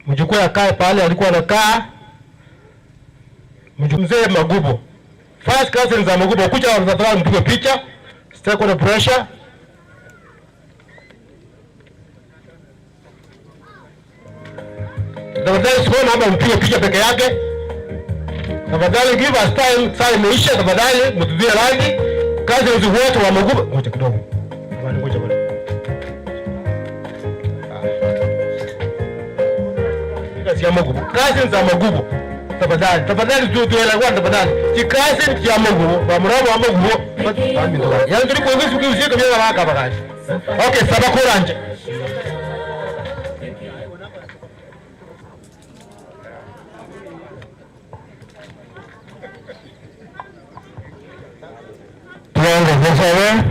Mchukue akae pale alikuwa anakaa. Mzee Magubo. First cousin za Magubo kuja wanataka mpige picha. Sitaki na pressure. Tafadhali simama hapa mpige picha peke yake. Tafadhali give us time, saa imeisha, tafadhali mtudie rangi. Kazi wote wa Magubo. Ngoja kidogo. Ngoja bwana. Kazi ya Magubo. Kazi za Magubo. Tafadhali, tafadhali tuelewane tafadhali. Chikazi cha Magubo, wa mrabo wa Magubo. Yaani tulikuwa hivi siku hizi kwa hapa kazi. Okay, saba kuranje. Tubange tusabe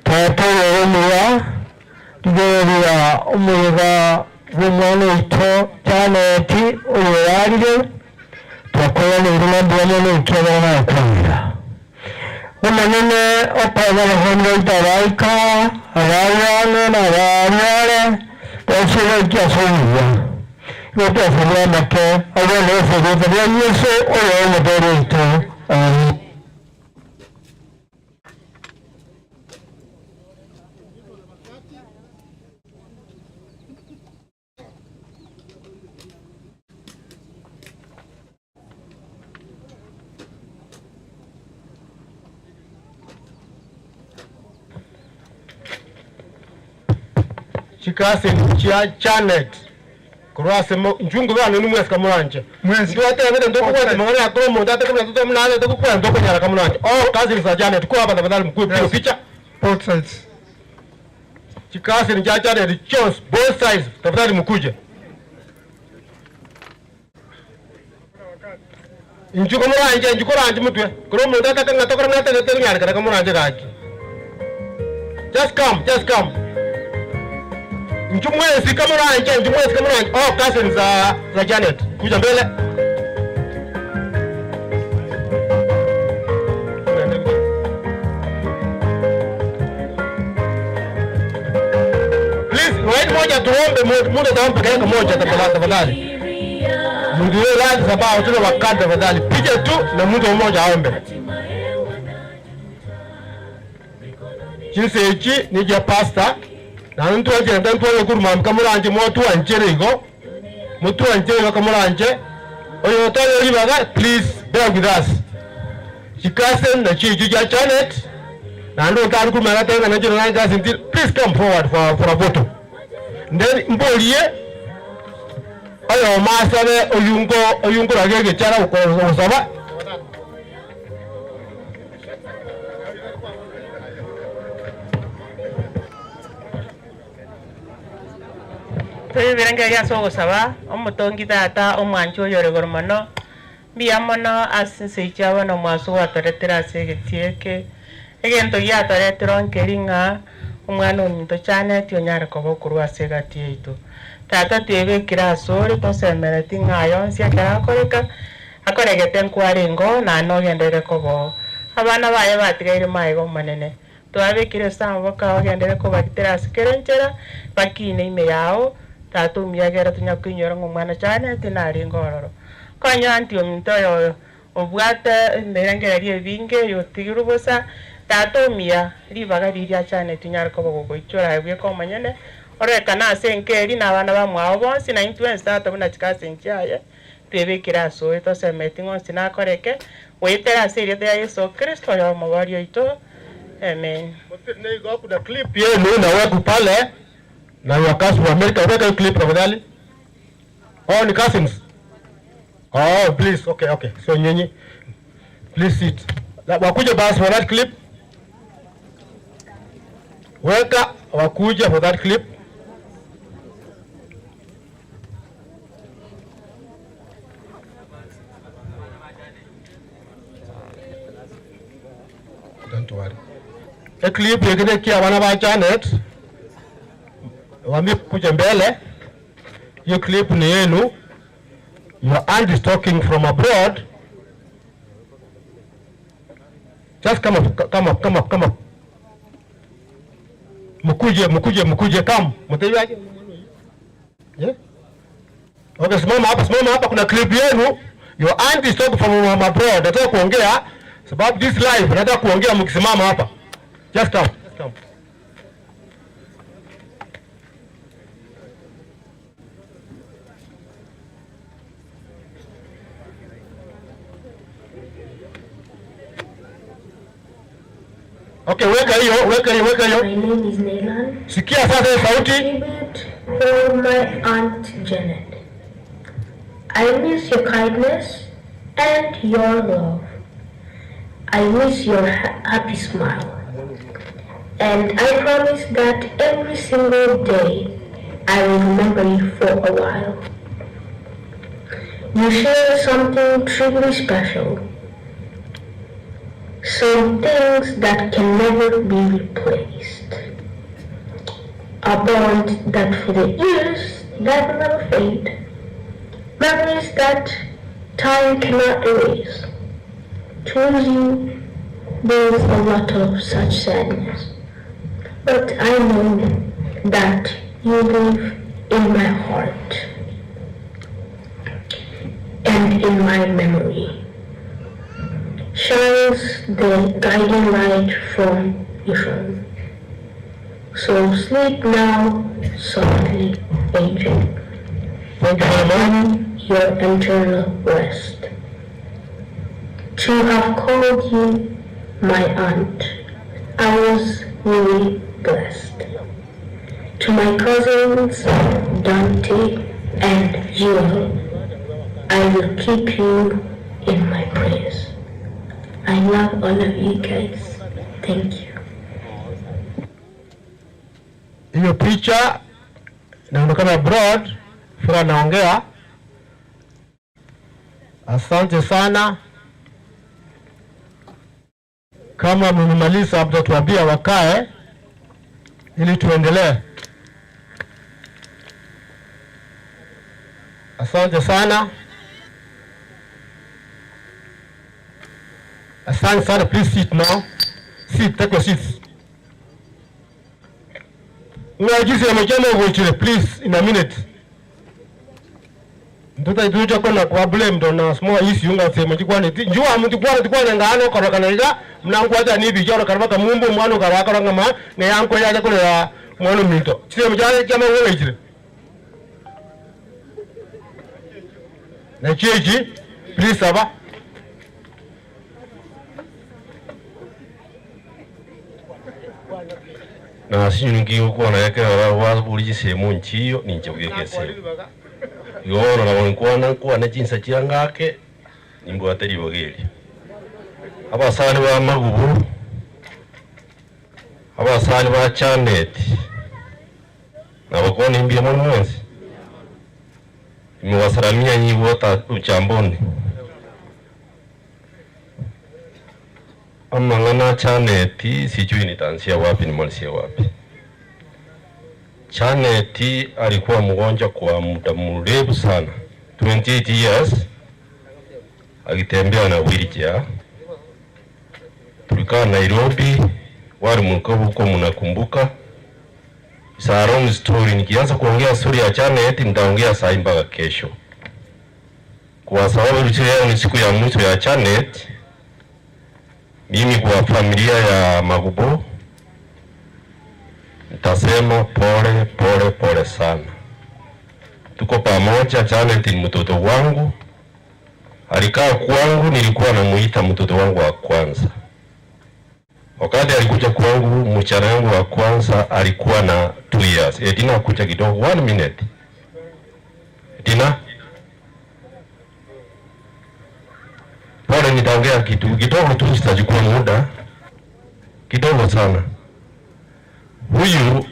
tatuweremuya tugereria omuyega bw'omwana oito Janeti oyo yarire twakoranire mbuya mono ekio barakwira omonene okoberehonga itaraika abarwane na abarware bosire kiasobuya gotwasobora make abone esobota bya Yesu oyo omotore oito. Amen. Chikasi chia Janet kurwase njungu bana ni mwesi kamuranje ndiwatebere ndokukwenda mwana yakoro muntu atekemna tuto mnane ndokukwenda ndokunyara kamuranje. Oh, kazi za Janet kwa hapa tafadhali mkuu piga picha both sides. Chikasi cha Janet Jones both sides tafadhali mkuje. Njuko muranje njuko ranje mutwe kuro muntu atakanga tokora ngata tete nyara kamuranje kaki. Just come, just come. Mchumwezi kama unanje, mchumwezi kama unanje. Oh, cousins za Janet. Kuja mbele. Please, wait moja tuombe, muda tuombe dakika moja tafadhali. Mungu wewe sababu tuna wakati tafadhali. Piga tu na mtu mmoja aombe. Jinsi hichi ni ja pastor. Na mtu agenda ntwale kuruma kamuranje motu anjere igo mutu anjere kamuranje oyo tole ribaga, please bear with us. Chikase na chiji ja Janet na ndo tari kuruma gatenga na jiro na gasi, please come forward for a photo. Then mbolie oyo masabe oyungo oyungo ragege chara ukosaba. Twibirengeria ase ogosaba omotongi tata omwanchi oyore igoro mono mbuya mono ase ense echi abana omwaso gwatoretera ase egetieke egento giatoretera nkeri ng'a omwana ominto Janet onyare koba okorwa ase egati yaito. Tata twebekire ase ore tosemereti ng'a yonsi ekero akoreka akoregete nkwarengo naende ogenderere koboo abana baye batigaire maiga omonene twabekire ase amaboko ao ogenderere kobagitera ase kere enchera bakine ime yao. Tata omiagera tunyakuinyora ng'a omwana Janet naringo ororo konya anti ominto oyo obwate ebirengererio ebinge yotigirwe bosa. Tata omia ribaga riria Janet nyare koba gogoichora ebweka omonyene orekana ase enkeri na abana bamwao bonsi na intwe ense tata buna chikase enchiaye twebekire ase oyo tosemeti ng'onsi nakoreke goetera ase erieta ya Yesu Kristo oyo omobori oito. Amen. Kuna clip yenu naweka pale na wakazi wa Amerika, weka hiyo clip tafadhali. Oh, ni cousins. Oh, please. Okay, okay. So nyinyi please sit. Wakuja basi for that clip. Weka wakuja for that clip. Don't worry. A clip yengine kia wana ba Janet wamekuja mbele. Hiyo clip ni yenu. Your aunt is talking from abroad. Just come up, come up, come up, come up. Mkuje, mkuje, mkuje, come. Mtajuaje? Yeah? Okay, simama hapa, simama hapa, kuna clip yenu. Your aunt is talking from abroad. Nataka kuongea sababu this live, nataka kuongea mkisimama hapa. Just come. Just come. Okay, weka hiyo, weka hiyo, weka hiyo. My name is Neylan. Sikia sasa hiyo sauti. Tribute for my aunt Janet. I miss your kindness and your love. I miss your happy smile. And I promise that every single day I will remember you for a while. You share something truly special. Some things that can never be replaced. A bond that for the years that will never fade. Memories that time cannot erase. To lose you brings a lot of such sadness. But I know that you live in my heart and in my memory. Shines the guiding light from your throne. So sleep now, softly, angel. In your eternal rest. To have called you my aunt, I was really blessed. To my cousins, Dante and Jewel, I will keep you in my prayers. I love all of you guys. Thank you. Hiyo picha inaonekana broad, fura naongea. Asante sana. Kama mmemaliza, mtatuambia wakae ili tuendelee. Asante sana. Asante sana. Please sit now. Sit, take your seats. Mwagizi amejana ugochire, please, in a minute. Mtoto ituja kwa na problem ndo na small issue nga sema chikwane njua mtu kwa tikwane ngano korokana iga mnangu acha ni bijoro karabaka mumbu mwana karaka ngama ne yanko yaja kolera mwana minto. Sema jale chama ugochire. Na cheji, please aba. Na sinyungi ukona yake wa buli sehemu nchiyo ninje kugekese yono na nkwana nkwana jinsa chirangake nimbo ateri bogeri abasani ba magubu abasani ba Janet nabakona imbye mu mwezi imuwasalamia nyiwota uchamboni amang'ana Janet sijui nitaanzia wapi nimalizie wapi. Janet alikuwa mgonjwa kwa muda mrefu sana, 28 years akitembea na wheelchair. Tulikaa Nairobi, wale mlikuwa huko mnakumbuka. It's a long story. Nikianza kuongea story ya Janet nitaongea saa mpaka kesho, kwa sababu leo ni siku ya mwisho ya Janet. Mimi kwa familia ya Magubo nitasema pole pole pole sana. Tuko pamoja. Janet ni mtoto wangu, alikaa kwangu, nilikuwa namuita mtoto wangu wa kwanza. Wakati alikuja kwangu, mchana wangu wa kwanza alikuwa na 2 years. Edina kuja kidogo, 1 minute. Edina, pole, nitaongea kitu kidogo tu, sitachukua muda kidogo sana. Huyu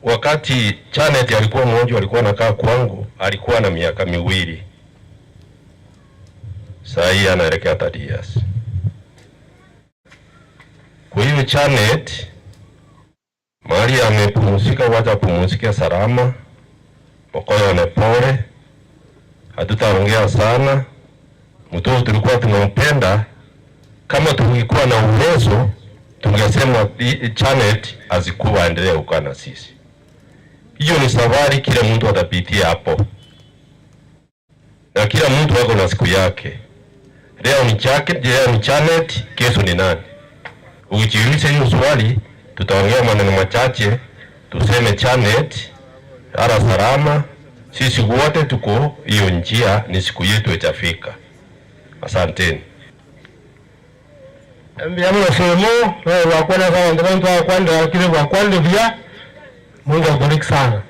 wakati Janet alikuwa mgonjwa, alikuwa anakaa kwangu, alikuwa na miaka 2. Saa hii anaelekea 30 years. Kwa hiyo Janet mahali amepumzika, wacha pumzike salama, mokoyo ne pole, hatutaongea sana. Mtoto tulikuwa tunampenda, kama tungekuwa na uwezo tungesema Janet azikuwa aendelee kukaa na sisi. Hiyo ni safari kila mtu atapitia hapo, na kila mtu ako na siku yake. Leo ni chake, leo ni Janet, kesho ni nani? Ukijiuliza hiyo swali, tutaongea maneno machache, tuseme Janet ala salama, sisi wote tuko hiyo njia, ni siku yetu itafika. Asanteni. Mbiamu semo wakwana sawa ndio mtu akwanda kile wakwanda vya Mungu akubariki sana.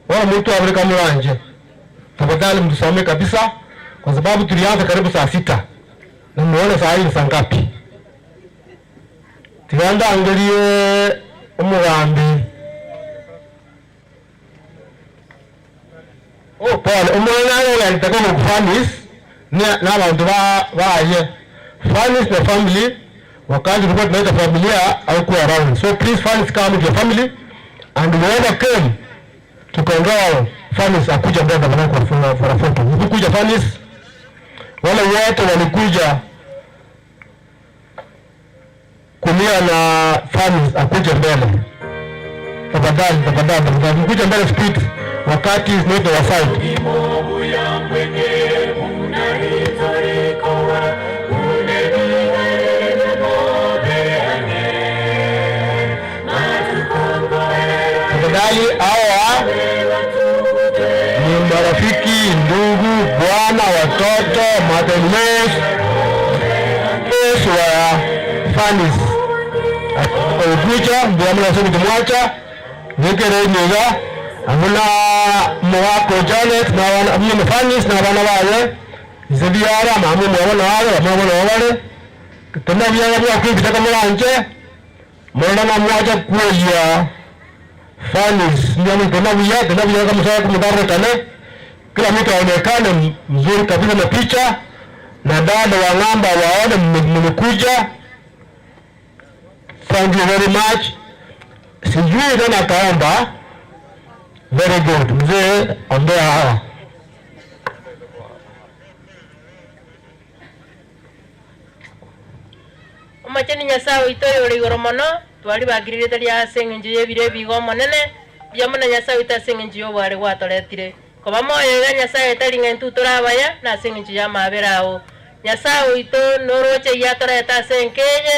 Wala mtu abrika mlanje. Tafadhali mtusamee kabisa kwa sababu tulianza karibu saa 6. Na muone saa hii saa ngapi? Tiganda angalie umugambi. Oh, pole umwana yule alitaka kufanis na abantu ba baye. Fanis na family Wakati tulikuwa tunaita familia au kuwa around. So please Fanis, come with your family and whoever came tukaongea Fanis akuja mbele na kwa for a photo. Ukuja Fanis, wale wote walikuja kulia na Fanis akuje mbele. Tafadhali, tafadhali, tafadhali mkuja mbele speed, wakati is not our side. Tafadhali, hawa ni marafiki, ndugu, bwana, watoto, mother-in-laws wa Fanis. Ukuja ndiamula somi tumwacha nikerenyiga amuna muwako Janet na wana amuna Fanis na bana baye izebiara mamu mwabona wawe mwabona wale tena byanga bya kwibita mulanje mulana na mwacha kuya Fanis ndiamu tena biya kama sawa kumdarotane kila mtu aonekane mzuri kabisa na picha na dada wa ng'amba waone mmekuja. Thank you very much. Sijui tena kaomba. Very good. Mzee, ombea hawa. Omacheni Nyasaye witũ ũyũ ũrĩ igũrũ mũno twari bakirĩrĩte rĩa ase eng'encho ya ebiro ebiga omonene mbuya mono Nyasaye witũ ase eng'encho ya obware gwatoretire koba moyo iga Nyasaye etari ng'entu torabaya na ase eng'encho ya amabera ao Nyasaye witũ noroche yatorete ase enkenye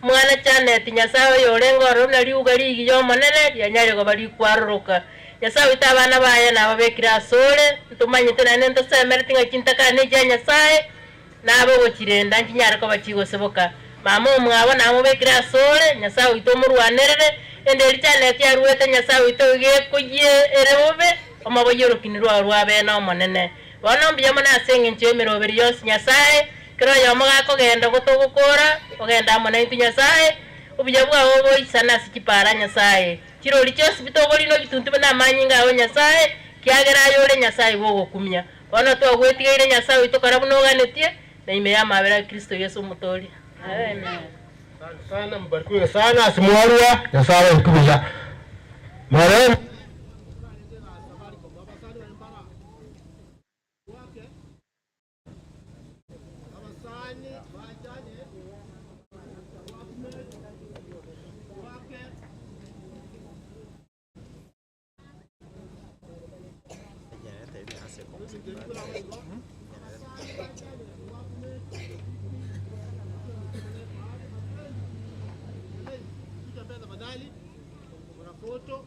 mwana Janet Nyasaye oyo orenge ororo na riuga rigiya omonene rianyare koba rikwaroroka Nyasaye witũ abana baye nababekire ase ore ntomanyete naende ntosemerete ng'a chintakana chia Nyasaye nabo gochirenda nchinyare koba chigoseboka mama omwabo namubekire ase ore Nyasaye witũ omorwanerere ende eri Janet yaruete Nyasaye witũ gekoyie ere bobe omoboyie orokini rwao rwa bene omonene bono mbuya mono ase eng'encho ya emeroberi yonsi Nyasaye kero oyomo gakogenda gotogokora ogenda amo naintwe Nyasaye obuya bwabo boisana ase chipara Nyasaye chirori chionsi bitogorino bituntu buna amanyinga ao Nyasaye kiagera aye ore Nyasaye bogokumia bono twagwetigeire Nyasaye witũ kora buna oganetie na ime ya mabera ya Kristo Yesu omotoria. Amen. Sana, mbarikiwe sana, simuarua Nyasaye akubisha. Marehemu Foto.